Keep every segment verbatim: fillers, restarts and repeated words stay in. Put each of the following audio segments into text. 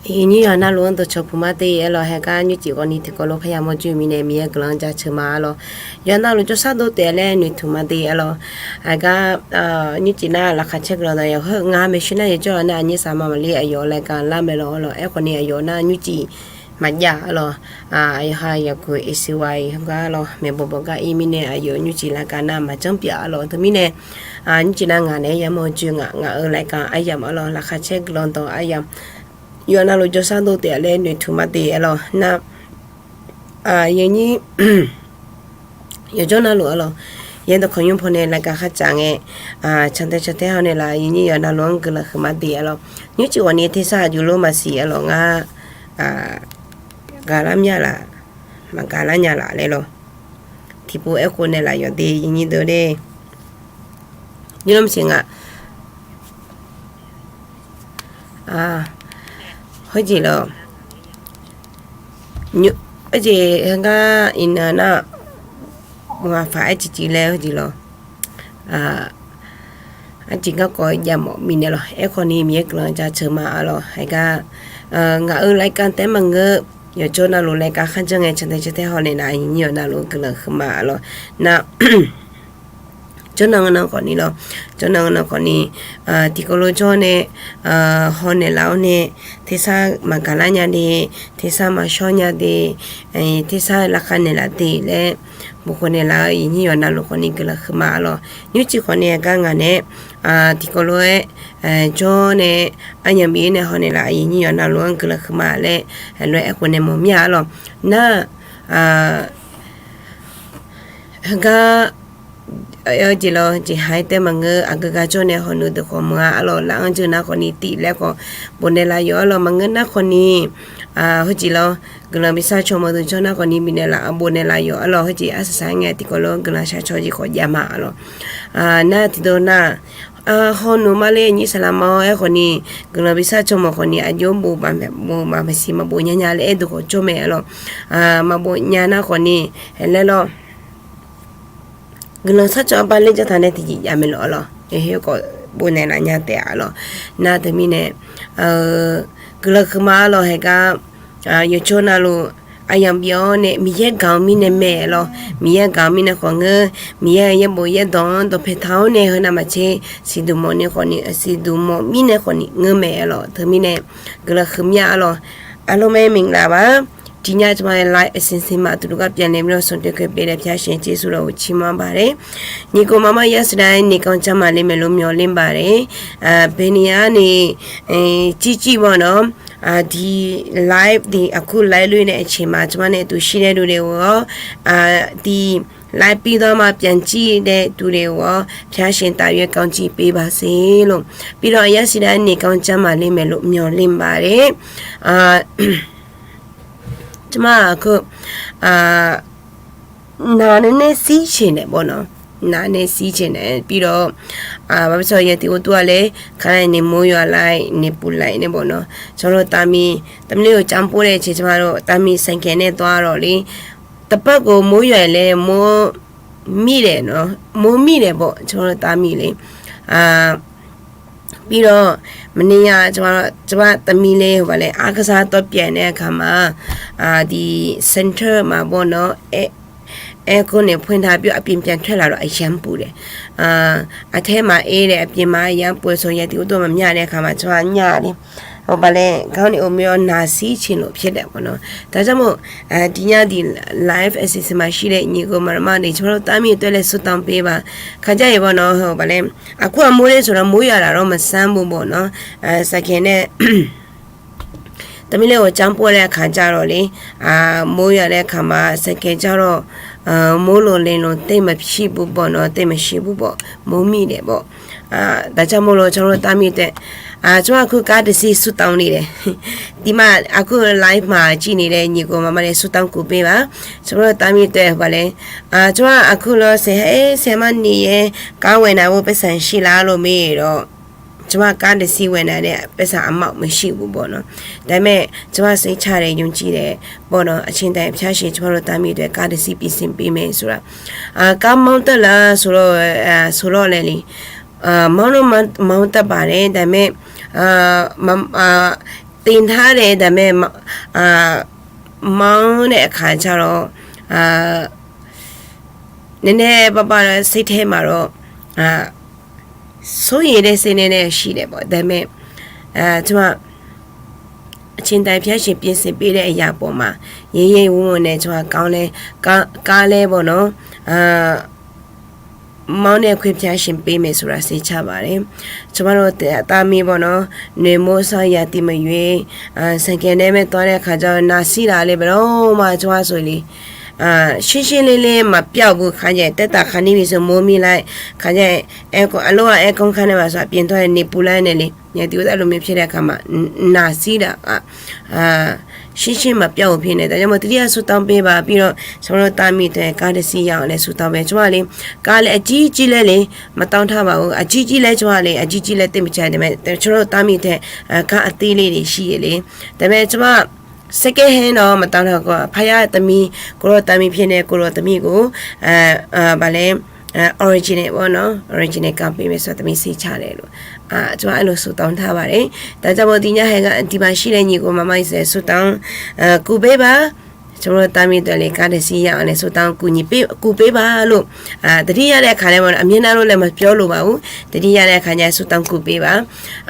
Aqyuif nyir yawqha navluf-anr dawqcawq puq mar de aer lawq. Haigar nymrcif ghawqni tiqkawv lof kharya mawrjoe mirnae Miqyaer guiqlanq-anr jaceuq ma aer lawq. Yawqha navluf jawrshar dov taef-a laer noeqtmq ma de aer lawq. Haigar nymrcif nar laqkhaq caer guiqlanq dawq yawq heu nga maeqshi nar yawjawr-a nar aqnyir saqma maqlir aqyawf laeqkaq lar mae lawq aer lawq. Aerkhawfni aqyawf nar nymrcif maqjav aer lawq. Yawqha yawqguq aqsiq waq-iq heugar lawq maeqbawq bawqgar ir mirnae aqyawf nymrcif laeqkaq nar maqjanr pyaf aer lawq. Teumirnae nymrcif nar ngaq naeq-aer yamawr joe ngaq ngaq-euq laeqkaq aryamq aer lawq. Laqkhaq caer guiqlanq dawq aryamq yawqha navluf jawrshar dov taef-a laer noeqtmq ma de aer lawq. Nar yawnyir yawjawr navluf aer lawq. Yaerdawq kawqnymr pawnae laeqkaq khartsaf ngae, cantae cantae hawnaeq laf yawnyir yawqha navluf-anr guiqlanq huiqma de aer lawq. Nymrcif ghawqni tersar aqjox lof maqsiq aer lawq ngar, gaqlar mya laf, maqgaqlar nya laf laer lawq. Tiqpov aerkhof naeqlaf yawq de yawnyir deuq de. Nymrcif ngaq heujeq lawq. Heujeq heugar iqnan nar, maqfaq-aer ciqciv laer heujeq lawq. Arjeq garkawv jav mawf mirnae lawq. Aerkhawfni Miqyaer guiqlanq jaceuq ma aer lawq. Haigar ngaq-euq laeqkaq taef maqngeur. Yawjawr navluf laeqkaq kharjanr ngae cantae cantae hawnaeq laf yawnyir yawqha navluf guiqlanq huiqma aer lawq. Nar jawrnan nan khawfni lawq. Jawrnan nan khawfni tiqkawv lof jawr nae hawnaeq laf-awr nae tersar maqgaqlar nya de, tersar maqshawr nya de, tersar laqkhaq naeqlaf de laer bof khawf naeqlaf-eu yawnyir yawqha navluf khawfni guiqlanq huiqma aer lawq. Nymrcif khawfni haigar ngaq naeq-aer tiqkawv lof-aer jawr nae aryamq bif-ir nae hawnaeq laf yawnyir yawqha navluf-anr guiqlanq huiqma laer lof-aer aerkhof naeq mawf mir-a aer lawq. Nar heugar jeq lawq, jeqhaq-aer taef maqngeur. Aqgeu gar jawr nae hawnuiv deuq khawf meuq-a aer lawq. Laf-anr jeuq nar khawfni tif laer khawf bofnaeq laf yawf aer lawq. Maqngeur nar khawfni heujeq lawq, guiqlanq bishar caw mawf deuq jawr nar khawfni bifnaeq laf-anr bofnaeq laf yawf aer lawq. Heujeq arsaq saq-aer ngae tiqkawv lof-anr guiqlanq shar caw jeq khawf jav ma aer lawq. Nar tiqdeuq nar hawnuiv ma ler nyir saqlaq ma-awr aer khawfni guiqlanq bishar caw mawf khawfni aqjox bof maqsiq maqbof nya nya laer aer deuq khawf jawr mae aer lawq. Maqbof nya nar khawfni laer lawq. Guiqlanq sar caw arbar ler jawr taq nae tiqjeq jav mae lawq aer lawq. Khoer khawf bofnaeq laf nya taef-a aer lawq. Nar teumirnae guiqlanq huiqma aer lawq. Haigar yawjawr navluf aryamq bif-awr nae Miqyaer gaq-eu mirnae mae aer lawq. Miqyaer gaq-eu mirnae khawf ngeur. Miqyaer-euq yaerbof yaerdawq-anr dawqpae taq-awr nae heu navmaqtser siqduq mawf ni khawfni siqduq mawf mirnae khawfni ngeur mae aer lawq. Teumirnae guiqlanq huiqmya aer lawq. อารมณ์ไม่เหมือนกัน Tiqnya jma-aer ไลฟ์ အစီအစဉ်မှာ အတူတကွ ပြန်လည်ပြီးတော့ ဆုံတွေ့ခွင့်ပေးတဲ့ ဘုရားရှင် ကျေးဇူးတော်ကို ချီးမွမ်းပါတယ်။ ညီအစ်ကို မမရရှိတိုင်း နေကောင်းကျန်းမာလိမ့်မယ်လို့ မျှော်လင့်ပါတယ်။ ဘယ်နေရာကနေ ကြည့်ကြည့်ပေါ့နော်။ ဒီ live ဒီ အခု live လွှင့်တဲ့အချိန်မှာ ကျမနဲ့အတူရှိတဲ့လူတွေကိုရော ဒီ live ပြီးသွားမှ ပြန်ကြည့်တဲ့သူတွေကိုရော ဘုရားရှင် သာ၍ ကောင်းချီးပေးပါစေလို့။ ပြီးတော့ အရရှိတိုင်း နေကောင်းကျန်းမာလိမ့်မယ်လို့ မျှော်လင့်ပါတယ်။ ကျမ အခု နာနဲ့ စီးချင်တယ်ပေါ့နော်။ နာနဲ့ စီးချင်တယ်။ ပြီးတော့ ဘာဖြစ်လို့လဲဆိုတော့ ရာသီဥတုကလည်း ခါတိုင်း နေမိုးရွာလိုက် နေပူလိုက်နဲ့ပေါ့နော်။ ကျွန်တော်တို့ သားမီး တမနက်ကို ကျောင်းပို့တဲ့အချိန် ကျမတို့ သားမီး ဆိုင်ကယ်နဲ့ သွားတော့လေ တပတ်ကို မိုးရွာရင်လည်း မိုးမိတယ်နော်။ မိုးမိတယ်ပေါ့ ကျွန်တော်တို့ သားမီးလေ။ အာ Birlawr, maqni ya, จะว่า จะว่า taqmi le heughaq laer อาคาร tawr pyaeq nae aqkaq ma, ဒီ center မှာပေါ့နော်, aircon เนี่ยဖွင့်ထားပြီး အပြင်ပြန်ထွက်လာတော့ အရမ်းပူတယ်. အထဲမှာအေးတယ်, အပြင်မှာအရမ်းပူတယ်ဆိုရင် ဒီဥစ္စာမမျှတဲ့အခါမှာ ကျွန်မညှပ်တယ်. ဟိုဘာလဲ, ခေါင်းတွေအုပ်ပြီးတော့ နှာစေးချေလို့ ဖြစ်တယ်ပေါ့နော်. ဒါကြောင့်မို့ ဒီည ဒီ live အစီအစဉ်မှာရှိတဲ့ ညီအစ်ကိုမောင်နှမတွေ ကျွန်မတို့ သားမီးအတွက်လည်း ဆုတောင်းပေးပါ. ခါကြရင်ပေါ့နော်, ဟိုဘာလဲ, အခုကမိုးလေးဆိုတော့ မိုးရွာတာတော့ မဆန်းဘူးပေါ့နော်. အဲ ဆိုင်ကယ်နဲ့ သမီးလေးကို ကျောင်းပို့တဲ့အခါကျတော့လေ, အာ, မိုးရွာတဲ့အခါမှာ ဆိုင်ကယ်ကျတော့, အာ, မိုးလို့လေလို့ သိပ်မရှိဘူးပေါ့နော်, သိပ်မရှိဘူးပေါ့, မိုးမိတယ်ပေါ့. အာ, ဒါကြောင့်မို့လို့ ကျွန်တော်တို့ သားမီးအတွက်, အာ, ကျွန်မအခု ကားတစ်စီး ဆုတောင်းနေတယ်. ဒီမှာ အခု live မှာ ကြည့်နေတဲ့ ညီအစ်ကိုမောင်နှမတွေ ဆုတောင်းကူပေးပါ. ကျွန်မတို့ သားမီးအတွက် ဟိုဘာလဲ, အာ, ကျွန်မအခုလောလောဆယ် ဟဲ, ဆရာမနေရဲ့, ကားဝယ်နိုင်ဖို့ ပိုက်ဆံရှိလားလို့ မေးတော့, ကျွန်မ ကားတစ်စီး ဝယ်နိုင်တဲ့ ပိုက်ဆံ အမောက် မရှိဘူးပေါ့နော်. ဒါပေမဲ့ ကျွန်မ စိတ်ချတယ်, ယုံကြည်တယ်ပေါ့နော်. အချိန်တန်ရင် ဘုရားရှင် ကျွန်မတို့ သားမီးအတွက် ကားတစ်စီး ပြင်ဆင်ပေးမယ်ဆိုတာ. အာ, ကားမောင်းတတ်လားဆိုတော့, အာ, ဆိုတော့လည်းလေ, အာ, မောင်းတော့ မောင်း, မောင်းတတ်ပါတယ်. ဒါပေမဲ့, အာ, မ, အာ, သင်ထားတယ်, ဒါပေမဲ့, မ, အာ, မောင်းတဲ့အခါကျတော့, အာ, နည်းနည်းပါးပါး စိတ်ထဲမှာတော့, အာ, စိုးရိမ်တဲ့စိတ် နည်းနည်းရှိတယ်ပေါ့. ဒါပေမဲ့, အာ, ကျွန်မ အချိန်တန် ဘုရားရှင် ပြင်ဆင်ပေးတဲ့အရာပေါ်မှာ ရဲရဲဝံ့ဝံ့နဲ့ ကျွန်မ ကောင်းလဲ, ကား, ကားလဲပေါ့နော်, အာ, မောင်းတဲ့ခွင့် ဘုရားရှင် ပေးမယ်ဆိုတာ စိတ်ချပါတယ်. ကျွန်မတို့ သားမီးပေါ့နော်, နွေမိုးဆောင်းရာသီမရွေး, အာ, ဆိုင်ကယ်နဲ့ပဲ သွားတဲ့အခါကျတော့ နှာစေးတာလည်း ဘယ်တော့မှ ကျွန်မဆိုရင်လေ, အာ, ရှင်းရှင်းလင်းလင်း မပျောက်ဘူး. ခါကျရင် သက်သာခါနီးပြီဆို မိုးမိလိုက်, ခါကျရင် အဲကွန်, အလုပ်က အဲကွန်ခါနဲ့ပါဆို အပြင်ထွက်ရင် နေပူလိုက်နဲ့လေ, ရာသီဥတု အဲ့လိုမျိုးဖြစ်တဲ့အခါမှာ နှာစေးတာက, အာ, ရှင်းရှင်း မပျောက်ဘူး ဖြစ်နေတယ်. ဒါကြောင့်မို့ သတိရ ဆုတောင်းပေးပါ. ပြီးတော့ ကျွန်မတို့ သားမီးအတွက် ကားတစ်စီး ရအောင်လည်း ဆုတောင်းပေး. ကျွန်မလေ, ကားလည်း အကြီးကြီးလည်းလေ, မတောင်းထားပါဘူး. အကြီးကြီးလည်း ကျွန်မလေ, အကြီးကြီးလည်း သိပ်မကြိုက်, ဒါပေမဲ့ ကျွန်တော်တို့ သားမီးအတွက် အာ, ကားအသေးလေးတွေ ရှိတယ်လေ. ဒါပေမဲ့ ကျွန်မ second hand တော့ မတောင်းတော့ဘူး. ဖခင်သမီး, ကိုယ်တော်သမီးဖြစ်နေ, ကိုယ်တော်သမီးကို, အာ, အာ, ဘာလဲ, အာ, original ပေါ့နော်, original ကားပေးမယ်ဆိုတော့ သမီး စိတ်ချတယ်လို့, အာ, ကျွန်မ အဲ့လို ဆုတောင်းထားပါတယ်. ဒါကြောင့်မို့ ဒီည ဟဲက ဒီမှာရှိတဲ့ ညီအစ်ကိုမောင်နှမတွေ ဆုတောင်း, အာ, ကူပေးပါ. ကျွန်မတို့ သားမီးအတွက်လည်း ကားတစ်စီး ရအောင်လည်း ဆုတောင်း ကူညီပေး, ကူပေးပါလို့, အာ, သတိရတဲ့အခါလဲပေါ့နော်, အမြဲတမ်းလို့လည်း မပြောလိုပါဘူး. သတိရတဲ့အခါကျ ဆုတောင်း ကူပေးပါ.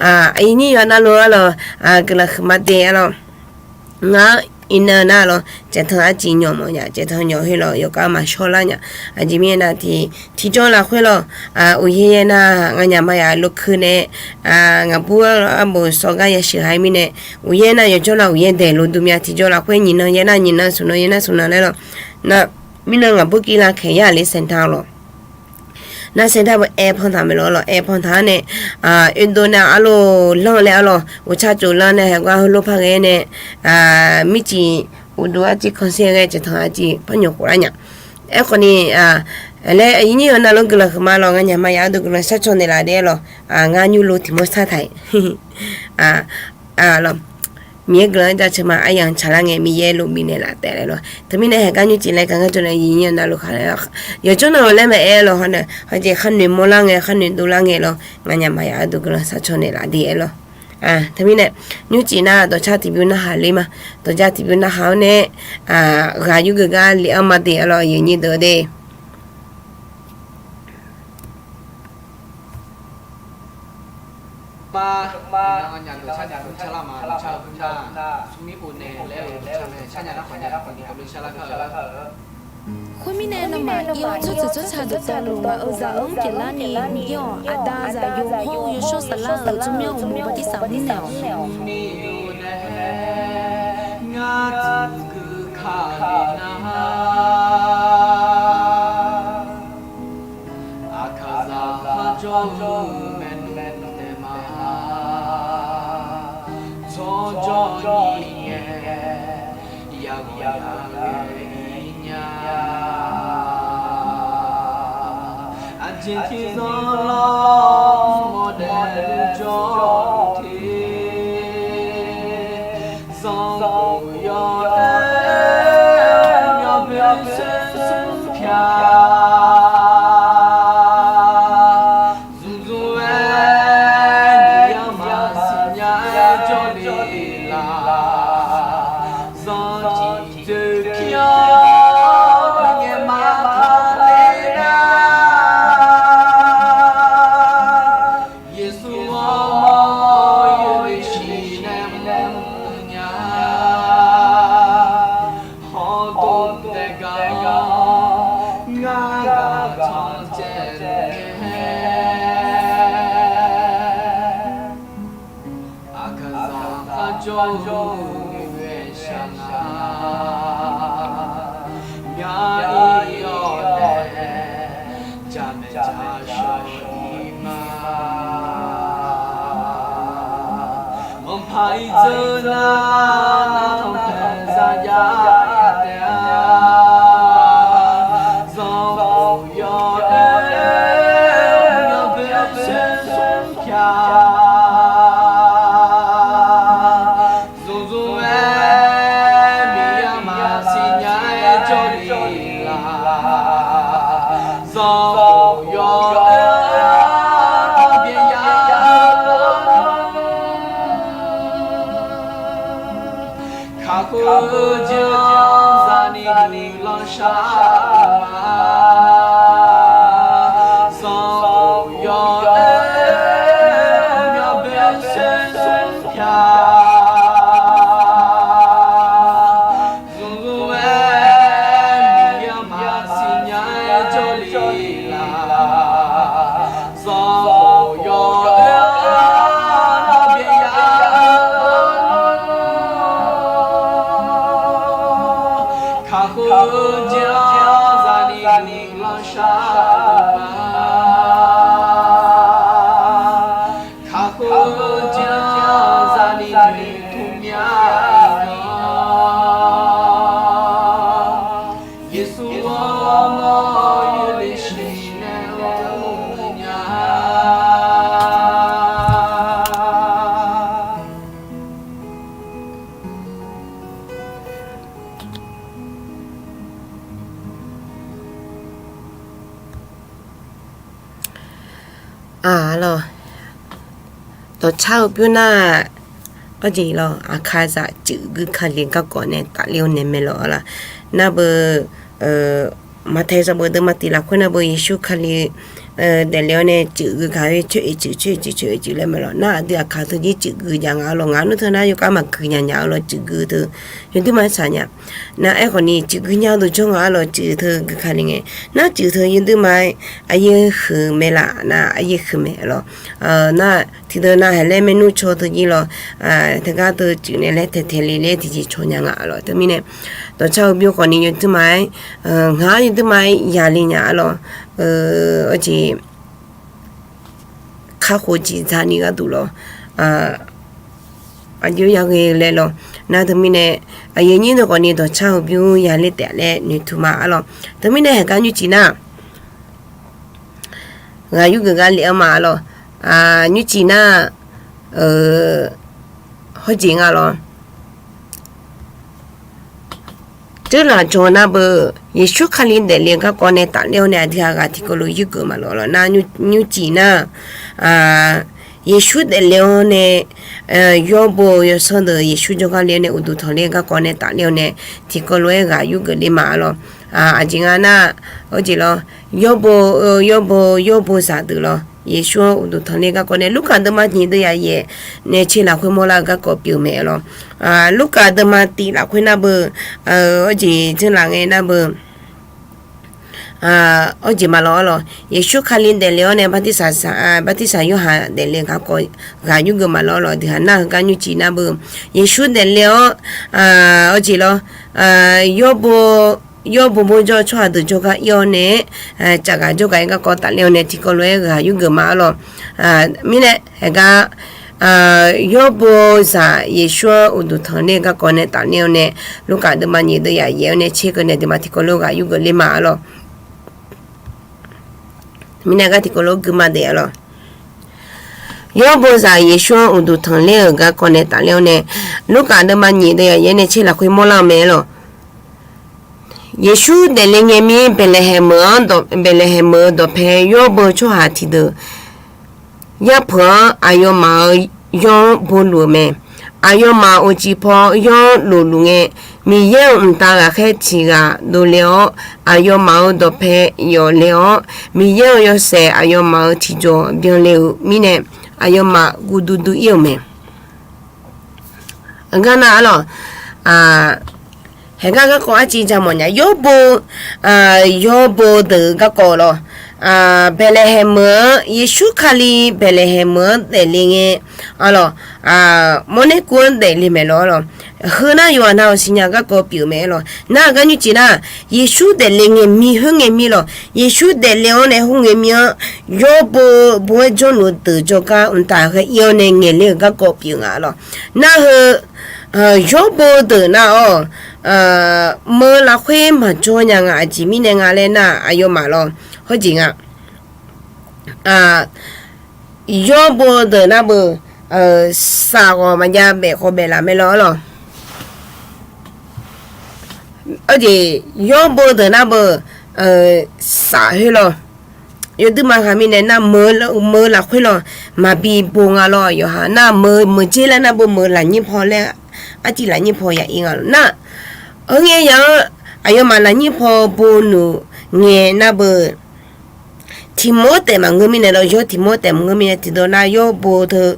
အာ, အရင်ညွှန်ကြားလို့ အဲ့လို, အာ, ကလမတေအဲ့လို, ငါ အင်နာနာလီၤ, ကျဲးထောင်အကြည်ညိုမီၢ်ညၣ်, ကျဲးထောင်ညိုဟဲလီၤ, ယိၤကါမၤဆီလၢညၣ်, အကြည်မီးနာ်ထီၣ်, ထီၣ်ကၠီလၢဃဲလီၤ, အာ, အိၣ်ယဲယဲနာ်, ငါးညၣ်မၤယၤ အလုပ်ခွင်နဲ့, အာ, ငါပူၤအဘိစီၤဂါယၤ ရှုၢ်ဟါမီးန့ၣ်, အိၣ်ယဲနာ် ယိၤကၠီလၢ အိၣ်ယဲဒဲး လိၤဒုးမၢ် ထီၣ်ကၠီလၢဃဲ ညီၣ်နၢၤယဲနာ် ညီၣ်နၢၤ သူၣ်နၢၤယဲနာ် သူၣ်နၢၤလဲလီၤ, န, မီးနၢၤ ငါပူၤကံလၢခဲယၤလၢ စဲးထၢၣ်လီၤ နစဲးထၢၣ်ပူၤ အဲၣ်ဖီၣ်ထၢၣ်မ့ၢ်လီၤလီၤ, အဲၣ်ဖီၣ်ထၢၣ်န့ၣ်, အာ, အဒိးန့ၣ် အလိၤလီၤလဲအလိၤ, အိၣ်ဆၣ်ကၠိၤလီၤန့ၣ် ဟဲကွၢ်ဟိလိၣ်ဖးဂဲၤန့ၣ်, အာ, မီးကံၣ်, အိၣ်ဒုးအကံၣ် ခီၣ်ဆ့ဂဲၤ ကၠဲးထီၣ်အကံၣ် ဖီၣ်ညိၣ်ကိးလၢညၣ်, အဲၣ်ခီန့ၣ်, အာ, လၢအယံၤယံၤယိၤနၢ်လီၤ ကလၢၤဃမါလီၤ, ငါးညၣ်မၤယၤ အဒုးကလၢၤ ဆၣ်ဆီၣ်န့ၣ်လၢဒဲလီၤ, အာ, ငါးညူးလိၤထံၣ်မိၢ်ဆၣ်ထၢၣ်, အာ, အာလီၤ မီးကလၢၤ ကျဆၢမး အယံၤဆၣ်လၢငဲၤ မီးယဲလိၤမံၤန့ၣ်လၢတဲလဲလီၤ, တမံၤန့ၣ် ဟဲကၠူကၠံၣ်လဲ ကၠူကၠံၣ်လဲ ယံၤယံၤယိၤနၢ်လီၤခါလဲလီၤ, ယိၤကၠီနၢ်လီၤလဲ မ့ၢ်အဲၣ်လီၤဟီန့ၣ်, ဟဲကၠံၣ် ခါနုၢ်မိၢ်လၢငဲၤ ခါနုၢ်ဒိၣ်လၢငဲၤလီၤ, ငါးညၣ်မၤယၤ အဒုးကလၢၤ ဆၣ်ဆီၣ်န့ၣ်လၢဒဲလီၤ, တမံၤန့ၣ်, ကၠူကၠံၣ်နၢ် ဒီးဆၣ်တံၢ်ဘျုးနၢ်ဟါလံမး, ဒီးဆၣ်တံၢ်ဘျုးနၢ်ဟါန့ၣ်, အာ, ဂၤယုၢ်ဂ့ၤဂၤလံအမၤတ့ၢ်အလီၤ ယံၤယံၤဒိးဒဲ Khoermirnae, nawmaf iq-awr tsawrjeuq tsawrca deuq dawqluf ngaq-euq zaq-anr pyeuflarni, Miqyaer-awq, Aqda, Zaqyo, Hawr-eu Yawshawr Saflar-euq tsawrmyanr uqmov bartirsaq mrnaeq-awq. Ngar tiqkeuv kale nar, Aqkaqzaq kharjawr-eu maernmr taef-ma, tsawrjawr nyiq ngae, yaghaq yaghae-ir nya. Aqjeq tiqzanq lawr mawrdaef jawr-eu te, zanqbof yawr-aer, yawboe sar smr pyaq, zmqdzmq-aer jawr-eu ghae shaq nar, myar-ir-awr nae jamaeq jashawr ir ma. Manqpaq-ir dzeur nar, tanqpaeq zaq jav taef-a. Zanrkhof yawoer-anr yawboer saer smr pyaq. Zmqzmq-aer Miqyaer maqsiq nya-aer jawrle laf. Zanrkhof yawoer-anr byaev ya-eu Kakhof-eu jeq-anr zaqni guiqlanq shar-eu ma. Zanrkhof yawoer-anr yawboer saer smr pyaq. Zmqzmq-aer Miqyaer maqsiq nya-aer jawrle laf. Zanrkhof yawoer-anr byaev ya-eu Kakhof-eu jeq-anr zaqni guiqlanq shar-eu ma. Kakhof-eu jeq-anr zaqni noeqtmq mya-eu ma. Yeqsur-anr mawr-eu yawle shiq nae-eu nya-a. Aq, lawq. Dawqcar-eu bymr nar, arjeq lawq, Aqkaqzaq cuif gui Kali garkawv nae tafler-awr nae mae lawq-a laq. Nar beu, Maqtaeq sanqbof deuvma tiq lafkhoer nar beu Yeqsur Kali daefle-awr nae cuif gui gaq-aer coer-eq cuif coer-eq cuif coer-eq cuif laer mae lawq. Nar aqdui Aqkaq teu jir cuif gui nya nga-a lawq. Ngaq-anr nuir teu nar yawkhav maqgui nya nya-eu lawq, cuif gui teu yawduir ma-aer tsaq nya. Nar aerkhawf ni cuif gui nya-eu deuq jawr nga-a lawq, cuif teu gui Kali ngae. Nar cuif teu yawduir ma-aer aqyaer huiq mae laf, nar aqyaer huiq mae lawq. Nar tiqdeuq nav haeq laer maernmr caw teu jir lawq, teugar teu cuif nae laer taeq taeq le laer tiqjeq caw nya nga-a lawq. Teumirnae dawqcar-eu bymr khawf ni yawduir ma-aer, ngaq-anr yawduir ma-aer yale nya-a lawq. Arjeq kakhof jeq dzaqni gharduq lawq, aqjox yaghae-eu laer lawq. Nar teumirnae aqyuif aqnyir deuq khawf ni dawqcar-eu bymr yale taef laer noeqtmq ma-a lawq. Teumirnae haeqgar nymrcif nar, ghaq yurgeuf gar le-anr ma-a lawq. Nymrcif nar, hawrjeq nga lawq. Teulaf jawr nar beu, Yeqsur Kali daefle-eu garkawv nae tafler-awr nae aqdui-aq ghaq tiqkawv lof yurgeuf maqlof lawq. Nar nymrcif nar, Yeqsur daefle-awr nae, yawrbo-eu yawsanr deuq Yeqsur jawrgar le-awr nae uqduq tanqler-eu garkawv nae tafler-awr nae tiqkawv lof-aer ghaq yurgeuf le ma-a lawq. Aqjeq nga nar, hawrjeq lawq, yawrbo, yawrbo, yawrbo zaqdeuq lawq, Yeqsur-anr uqduq tanqler garkawv nae Lurkaf deuvma nyiq deuvyaq yaef nae tser lafkhoer mawrlar-eu garkawv pyeuf mae lawq. Lurkaf deuvma tiq lafkhoer nar beu, hawrjeq teulaf ngae nar beu, hawrjeq ma lawq-a lawq. Yeqsur Kali daefle-awr nae bartirsaq, bartirsaq Yorhaq daefle-eu garkawv ghaq yurgeuf maqlof lawq. Deuq haq nar heugar nymrcif nar beu, Yeqsur daefle-awr, hawrjeq lawq, yawrbo, yawrbo mawrjawr-eu tsawrhaq deuq jawrgar ir-awr nae-aer, caqgaq jawrgaq-aer garkawv tafler-awr nae tiqkawv lof-aer ghaq yurgeuf ma-a lawq. Mirnae haeqgar, yawrbo zaq Yeqsur-anr uqduq tanqler-eu garkawv nae tafler-awr nae, Lurkaf deuvma nyiq deuvyaq yaef-awr nae tser keuv nae deuqma tiqkawv lof ghaq yurgeuf le ma-a lawq. Mirnae gar tiqkawv lof gui ma daef-a lawq. Yawrbo zaq Yeqsur-anr uqduq tanqler-euq garkawv nae tafler-awr nae, Lurkaf deuvma nyiq deuvyaq yaef-awr nae tser lafkhoer mawrlar-eu mae-a lawq. Yeqsur daefle ngae mir Baeqlaeqhaeq meuq-anr, Baeqlaeqhaeq meuq-eu dawqpae yawrbo tsawrhaq tiqdeuq yarpeuq-anr aqyawfmaf-euq yawr-anr boluf-euq mae. Aqyawfmaf uqcif paw yawr-anr lofluf ngae, Miqyaer-euq mqtav ghaqkhaer tiq ghaq dovle-awr, aqyawfmaf-euq dawqpae yawf le-awr, Miqyaer-euq yawshaef aqyawfmaf-euq tiqjawq byanle-euq mirnae, aqyawfmaf guv duidui ir-euq mae. Aqgar nar-a lawq, haeqgar garkawv arciv ja mawf nya, yawrbo, yawrbo deuq-eu garkawv lawq. Baeqlaeqhaeq meuq-anr, Yeqsur Kali Baeqlaeqhaeq meuq-anr daefle ngae, arlawq, mawrner kuv-anr daefle maeq lawq, arlawq. Heu nar yawqghaq nav-euq siqnya garkawv pyeuf-eu mae, arlawq. Nar-eu gar nymrcif nar, Yeqsur daefle ngae mir, khoerngae mir lawq. Yeqsur daefle-awr nae khoerngae mir-anr, yawrbo, bo-aer jawrluf-eu deuq jawrgar mqtav ghae ir-awr nae ngaeqler-euq garkawv pyeuf nga, arlawq. Nar-eu heu, yawrbo deuq nar-awr, meuq lafkhoer maqjawr nya nga, aqjeq mirnae nga laer nar, aqyawfmaf lawq, hawjeq nga. Yawrbo deuq nar beu, saf ghawq maqjav baef khawf baef laf mae lawq, arlawq. Aqjeq, yawrbo deuq nar beu, saf khoer lawq. Yawduima ghaq mirnae nar, meuq lafkhoer lawq, maqbi bo nga lawq, yawqha nar meuq, meuq dzer lar nar beu meuq lafnyir paw laer, arciv lafnyir paw ya ir nga lawq. Nar, heungae ya-anr, aqyawfmaf lafnyir paw bo nmq ngae nar beu, tiq mawr taef maqngeur mirnae lawq, yawr tiq mawr taef maqngeur mirnae tiqdawq nar yawrbo teu,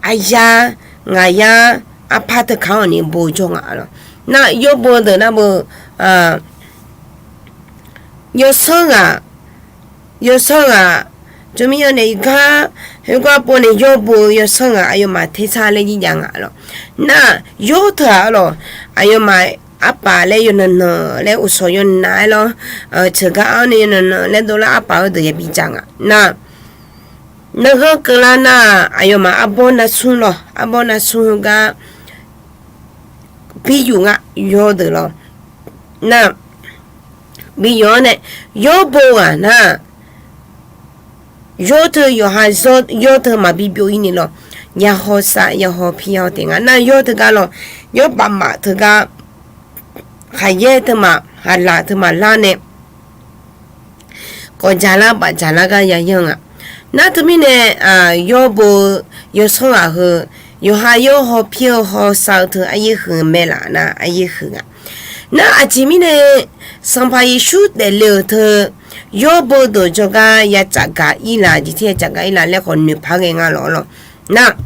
aryar, ngaqyar, arpar teu kaq-awr ni bo jawr nga lawq. Nar yawrbo deuq nar beu, yawsanr ghaq, yawsanr ghaq, jawrmir-anr nae gar, khoergar pov nae yawrbo-eu yawsanr ghaq aqyawfmaf tersar laer jir jav nga lawq. Nar, yawr teu-aq lawq, aqyawfmaf arpaf laer yawqnan nan laer uqshawq yawqnan-aer lawr, ceuq gar-awr nae yawqnan nan laer dovlar arpaf-eu deuq yabi dzaq nga. Nar, narghanr keuvlar nar, aqyawfmaf arbawr narsmr lawq, arbawr narsmr heugar bi yuf nga, yawr deuq lawq. Nar, bi yawr-anr nae, yawrbo ghaq nar, yawr teu yawqha, yawr teu maqbi byov ir ni lawq. Yahaw sav, yahaw pi, yahaw taef nga. Nar yawr teugar lawq, yawr bafmaf teugar, khaqyaer teumaf, haqlaq teumaf lar nae, kawqjaq lar bafjaq lar gar yayanr nga. Nar teumirnae, yawrbo-eu yawsanr ghaq heu, yawqha yawr hawpir-eu hawsav-eu teu aryaer huiq mae laf nar aryaer huiq nga. Nar aqjeq mirnae, Sanqpaq Yeqsur daefle-euq teu, yawrbo deuq jawrgar ya tsafgaq ir laf, jeqtir ya tsafgaq ir laf laer khawf noeqpaq ghae nga lawq, arlawq. Nar,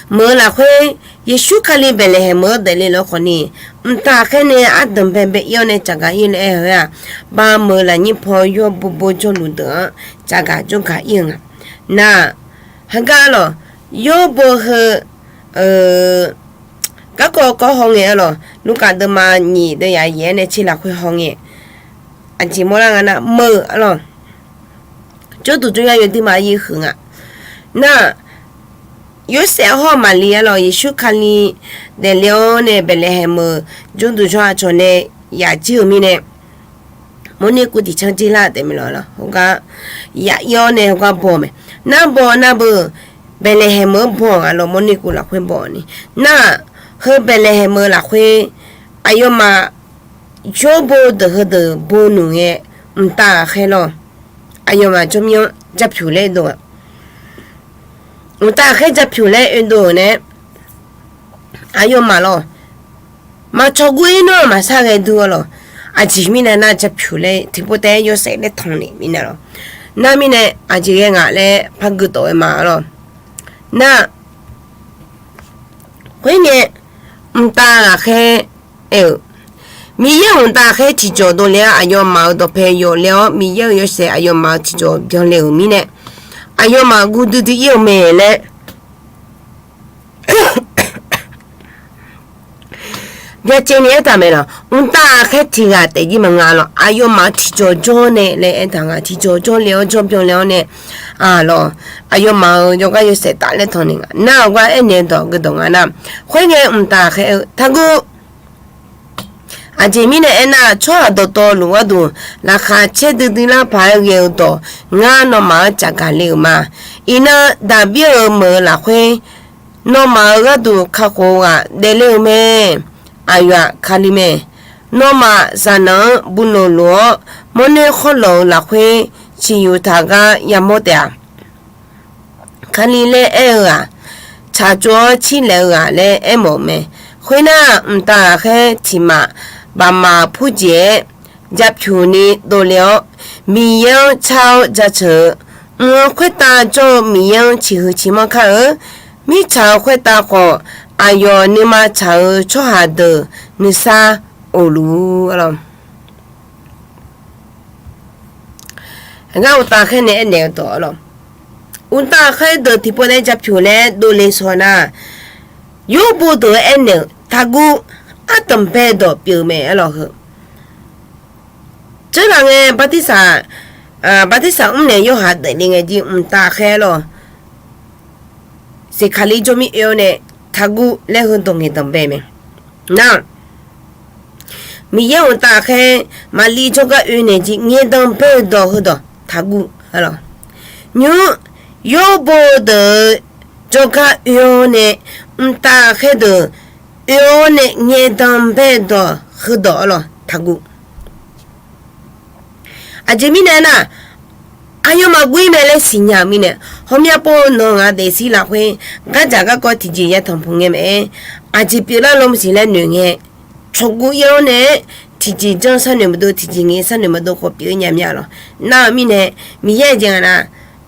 meuq-eu lafkhoer, Yeqsur Kali Baeqlaeqhaeq meuq-anr daefle lawq khawf ni, mqtav khaer nae ardanq baebae ir-awr nae tsafgaq ir laer aer-eu-aq, bameuq lafnyir paw yawrbo bo jawrluf deuq-anr tsafgaq jawrgaq ir-eu nga. Nar, heugar lawq, yawrbo heu, garkawv kawv hawngae-a lawq, Lurkaf deuvma nyiq deuv yaf yaef-aer nae tser lafkhoer hawngae, aqjeq mawrlar nga nar meuq-eu lawq. Jawrduq jawryar yawduima aryaer huiq nga. Nar, Yorsaev hawr-eu Maqli-a lawq, Yeqsur Kali daefle-awr nae Baeqlaeqhaeq meuq jawrduq jawr-a cawq nae yaf jir-euq mirnae, mawrner kuv tiqcanr jir lar taef mae lawq, heugar yaf ir-awr nae heugar baw mae. Nar baw nar beu, Baeqlaeqhaeq meuq-anr baw-aq lawq, mawrner kuv lafkhoer baw ni. Nar, heu Baeqlaeqhaeq meuq lafkhoer, aqyawfmaf yawrbo deuq heudeuq bo nmq ngae, mqtav ghaqkhaer lawq, aqyawfmaf jawrmir-anr japyuq laer dov-a. Mqtav ghaqkhaer japyuq laer oedov-euq nae, aqyawfmaf lawq, maqcawq guv ir nar-eu maqsar ghae dui-a lawq. Aqjeq mirnae nar japyuq laer tiqpov taef-aer Yorsaev laer tanq naeq mirnae lawq. Nar mirnae aqjeq ghae ngaq laer par geudawq-aer ma-a lawq. Nar, khoerngae, mqtav ghaqkhaer aer-euq, Miqyaer-euq mqtav ghaqkhaer tiqjawq dovle-awr aqyawfmaf-euq dawqpae yawfle-awr, Miqyaer-euq yawshaef aqyawfmaf-euq tiqjawq byanle-euq mirnae, aqyawfmaf guv duidui ir-eu mae laer byacaevni aertaq mae lawq. Mqtav ghaqkhaer tiq ghaq taef jir maqnga lawq, aqyawfmaf-euq tiqjawq jawr nae laer aertaq nga, tiqjawq jawrle-awr jawrbyanle-awr nae, a lawq, aqyawfmaf-euq yawqgar yawshaef tafler tanq naeq nga. Nar-eu gar aernaeq-eu dawq geudawq nga nar, khoerngae mqtav ghaqkhaer-eu, Taqguv. Aqjeq mirnae aernar, tsawrhaq dawqtawvluf gharduq laqkhaq caer duidui lar paq-aer ghae-eu dawq, ngar nawmaf-anr tsafgaq le-euq ma. Iqnan Daqbir-euq meuq-eu lafkhoer, nawmaf-euq gharduq kakhof-eu ghaq daefle-euq mae. Aqyawf-aq Kali mae. Nawmaf zaqnanq-anr buvnoeq lof-awr, mawrner khawrlawq-euq lafkhoer, ciqyuq taq gar yamawr taef-a. Kali laer aer-eu ghaq, tsaqtsov-awr cirlaef-eu ghaq laer aermawf-eu mae. Khoernar, mqtav ghaqkhaer tiq maf, baqmaf purjeq-aer japyuq ni dovle-awr, Miqyaer-anr car-awr jaceuq-eu, mq-anr khoertav jawr-eu Miqyaer-anr ciqhuiq ciqmanr kar-eu, mirtsaq-euq khoertav khawf, aqyawf nuima tsaq-eu tsawrhaq deuq nuisar of luf-ur. Ngar uqtaf khaer nae aernaeq-eu dawq arlawq, uqtaf khaer deuq tiqpov nae japyuq laer dovle shaw nar, yawrbo deuq-eu aernaeq-euq taqguv, ardanq bae dawq pyeuf mae arlawq heu. Tseurlaf ngae, bartirsaq mr naeq yawhaiq daefle ngae jir mqtav khaer arlawq, siqkaqli jawr mir oe-awr nae taqguv laer heudawq ngaeqdanq bae mae. Nar, Miqyaer uqtaf khaer maqli jawrgar oe naeq jir ngaeqdanq bae-eu dawq heudawq taqguv arlawq. Nymr, yawrbo deuq-eu jawrgar oe-awr nae, mqtav khaer deuq oe-awr nae ngaeqdanq bae-eu dawq heudawq arlawq taqguv. Aqjeq mirnae nar, aqyawfmaf guv-ir mae laer siqnya-euq mirnae, hawmya pov-eu nawq-eu ngaq daefzir lafkhoer gardzaq garkawv tiqjeq ya tanqpuq ngae maqaer, aqjeq pyeuflar lawr maqsiq laer noeq ngae, tsawqguv ir-awr nae-aer tiqjeq janr sharnoeq maqdov, tiqjeq ngaeq sharnoeq maqdov khawf pyeuf-ir nya mya lawq. Nar-eu mirnae, Miqyaer-eu jeq nga nar,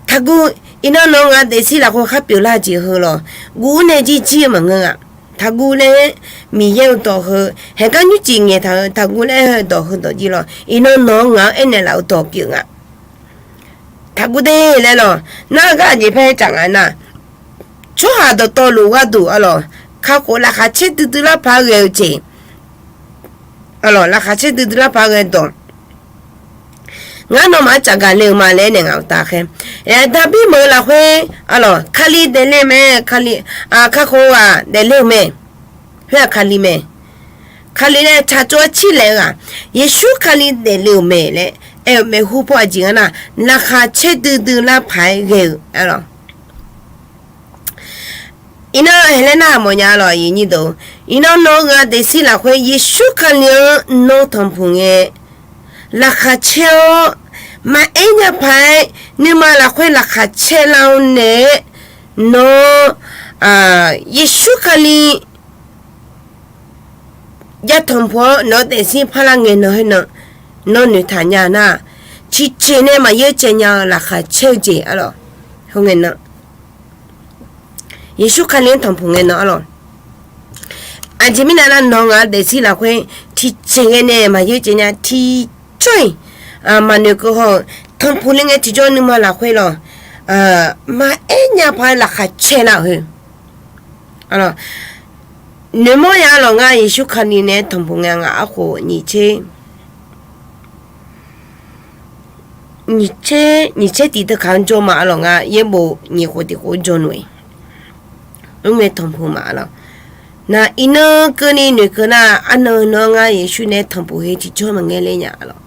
taqguv, iqnan nawq-eu ngaq daefzir lafkhoer khar pyeuflar jeq heu lawq, guv-ir nae jirjir-eu maqngeur-a. Taqguv laer Miqyaer-eu dawq heu, haeqgar nymrcif ngaeqtaq-eu taqguv laer aer-eu dawq heudawq jir lawq, iqnan nawq-eu ngaq-anr aernaeq laf-eu dawq pyeuf nga. Taqguv de laer lawq. Nar-eu gar aqjeq paer tsaf nga nar, tsawrhaq dawqtawvluf gharduq arlawq, kakhof laqkhaq caer duidui lar paq-aer ghae-eu jeq arlawq, laqkhaq caer duidui lar paq-aer ghae dawq. Ngar nawmaf-anr tsafgaq le-eu ma laer nae ngaq uqtaf khaer, Daqbir meuq-eu lafkhoer arlawq, Kali daefle-eu mae, Kali, kakhof-eu ghaq daefle-eu mae, khoer-aq Kali mae. Kali laer tsaqtsov-aer cirlaeq-eu ghaq, Yeqsur Kali daefle-euq mae laer aer-eu maeqhu paw aqjeq nga nar, laqkhaq caer duidui lar paq-aer ghae-eu arlawq. Iqnan haeq laer narhaq mawfnya lawq, aqyuif nyir deuq. Iqnan nawq-eu ngaq daefzir lafkhoer Yeqsur Kali-anr nawr tanqpuq ngae, laqkhaq caer-awr maqaer nya paq-aer nuima lafkhoer laqkhaq caer lar-awr nae-aer, nawr Yeqsur Kali ya tanqpuq-awr nawq-eu daefzir parlar ngae nan khoer nan, nawr noeqtaq nya nar, tiqjeq nae maqyaer caev nya-eu laqkhaq caer-eu jeq arlawq. Heu ngae nan, Yeqsur Kali-anr tanqpuq ngae nan arlawq. Aqjeq mirnae nar, nawq-eu ngaq-eu daefzir lafkhoer tiqjeq ghae nae maqyaer caev nya, tiqjawr-iq maqnoeq keuv haw-eu, tanqpuq le ngae tiqjawr nuima lafkhoer lawq, maqaer nya paq-aer laqkhaq caer lar-euq heu. Noeqmawr ya arlawq, ngar Yeqsur Kali nae-aer tanqpuq ngae ngaq arkhof nyiq tser, nyiq tser tiq teukaq-anr jawr ma arlawq, ngar yaerbof nyiq khof tiq khof-anr jawr noeq, mr ngae tanqpuq ma arlawq. Nar iqnan keuvni noeqkeuv nar, arnan nan-anr ngar Yeqsur nae-aer tanqpuq heu tiqjawr maqngae ler nya arlawq.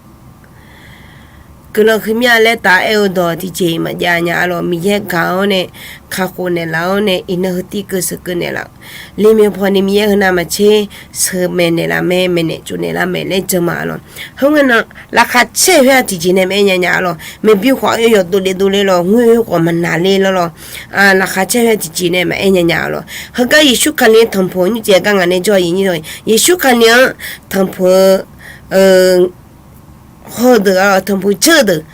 Guiqlanq huiqmya laer taf aer-eu dawq tiqjeq maqjav nya arlawq. Miqyaer gaq-awr nae, kakhof naeqlaf-awr nae, iqnan heu tiv keuv sheuqkeuv naeqlaf-eu, lemyoeq pawni Miqyaer heu navmaqtser sheuqmaeq naeqlaf mae, maeqnaeq tsovnaeq lar mae laer jan ma arlawq. Heu ngae nan, laqkhaq caer khoer-aq tiqjeq nae maqaer nya nya arlawq. Maeqbi khawf-awr yawdov le dovle lawq, ngoer khoer khawf maqnaq ler lawr lawq. Laqkhaq caer khoer-aq tiqjeq nae maqaer nya nya arlawq. Heugar Yeqsur Kali-anr tanqpuq-eu nymrcif gar ngaq nae jawr-a, Yeqsur Kali-anr tanqpuq-eu hawdeuq arlawq, tanqpuq jeur-eu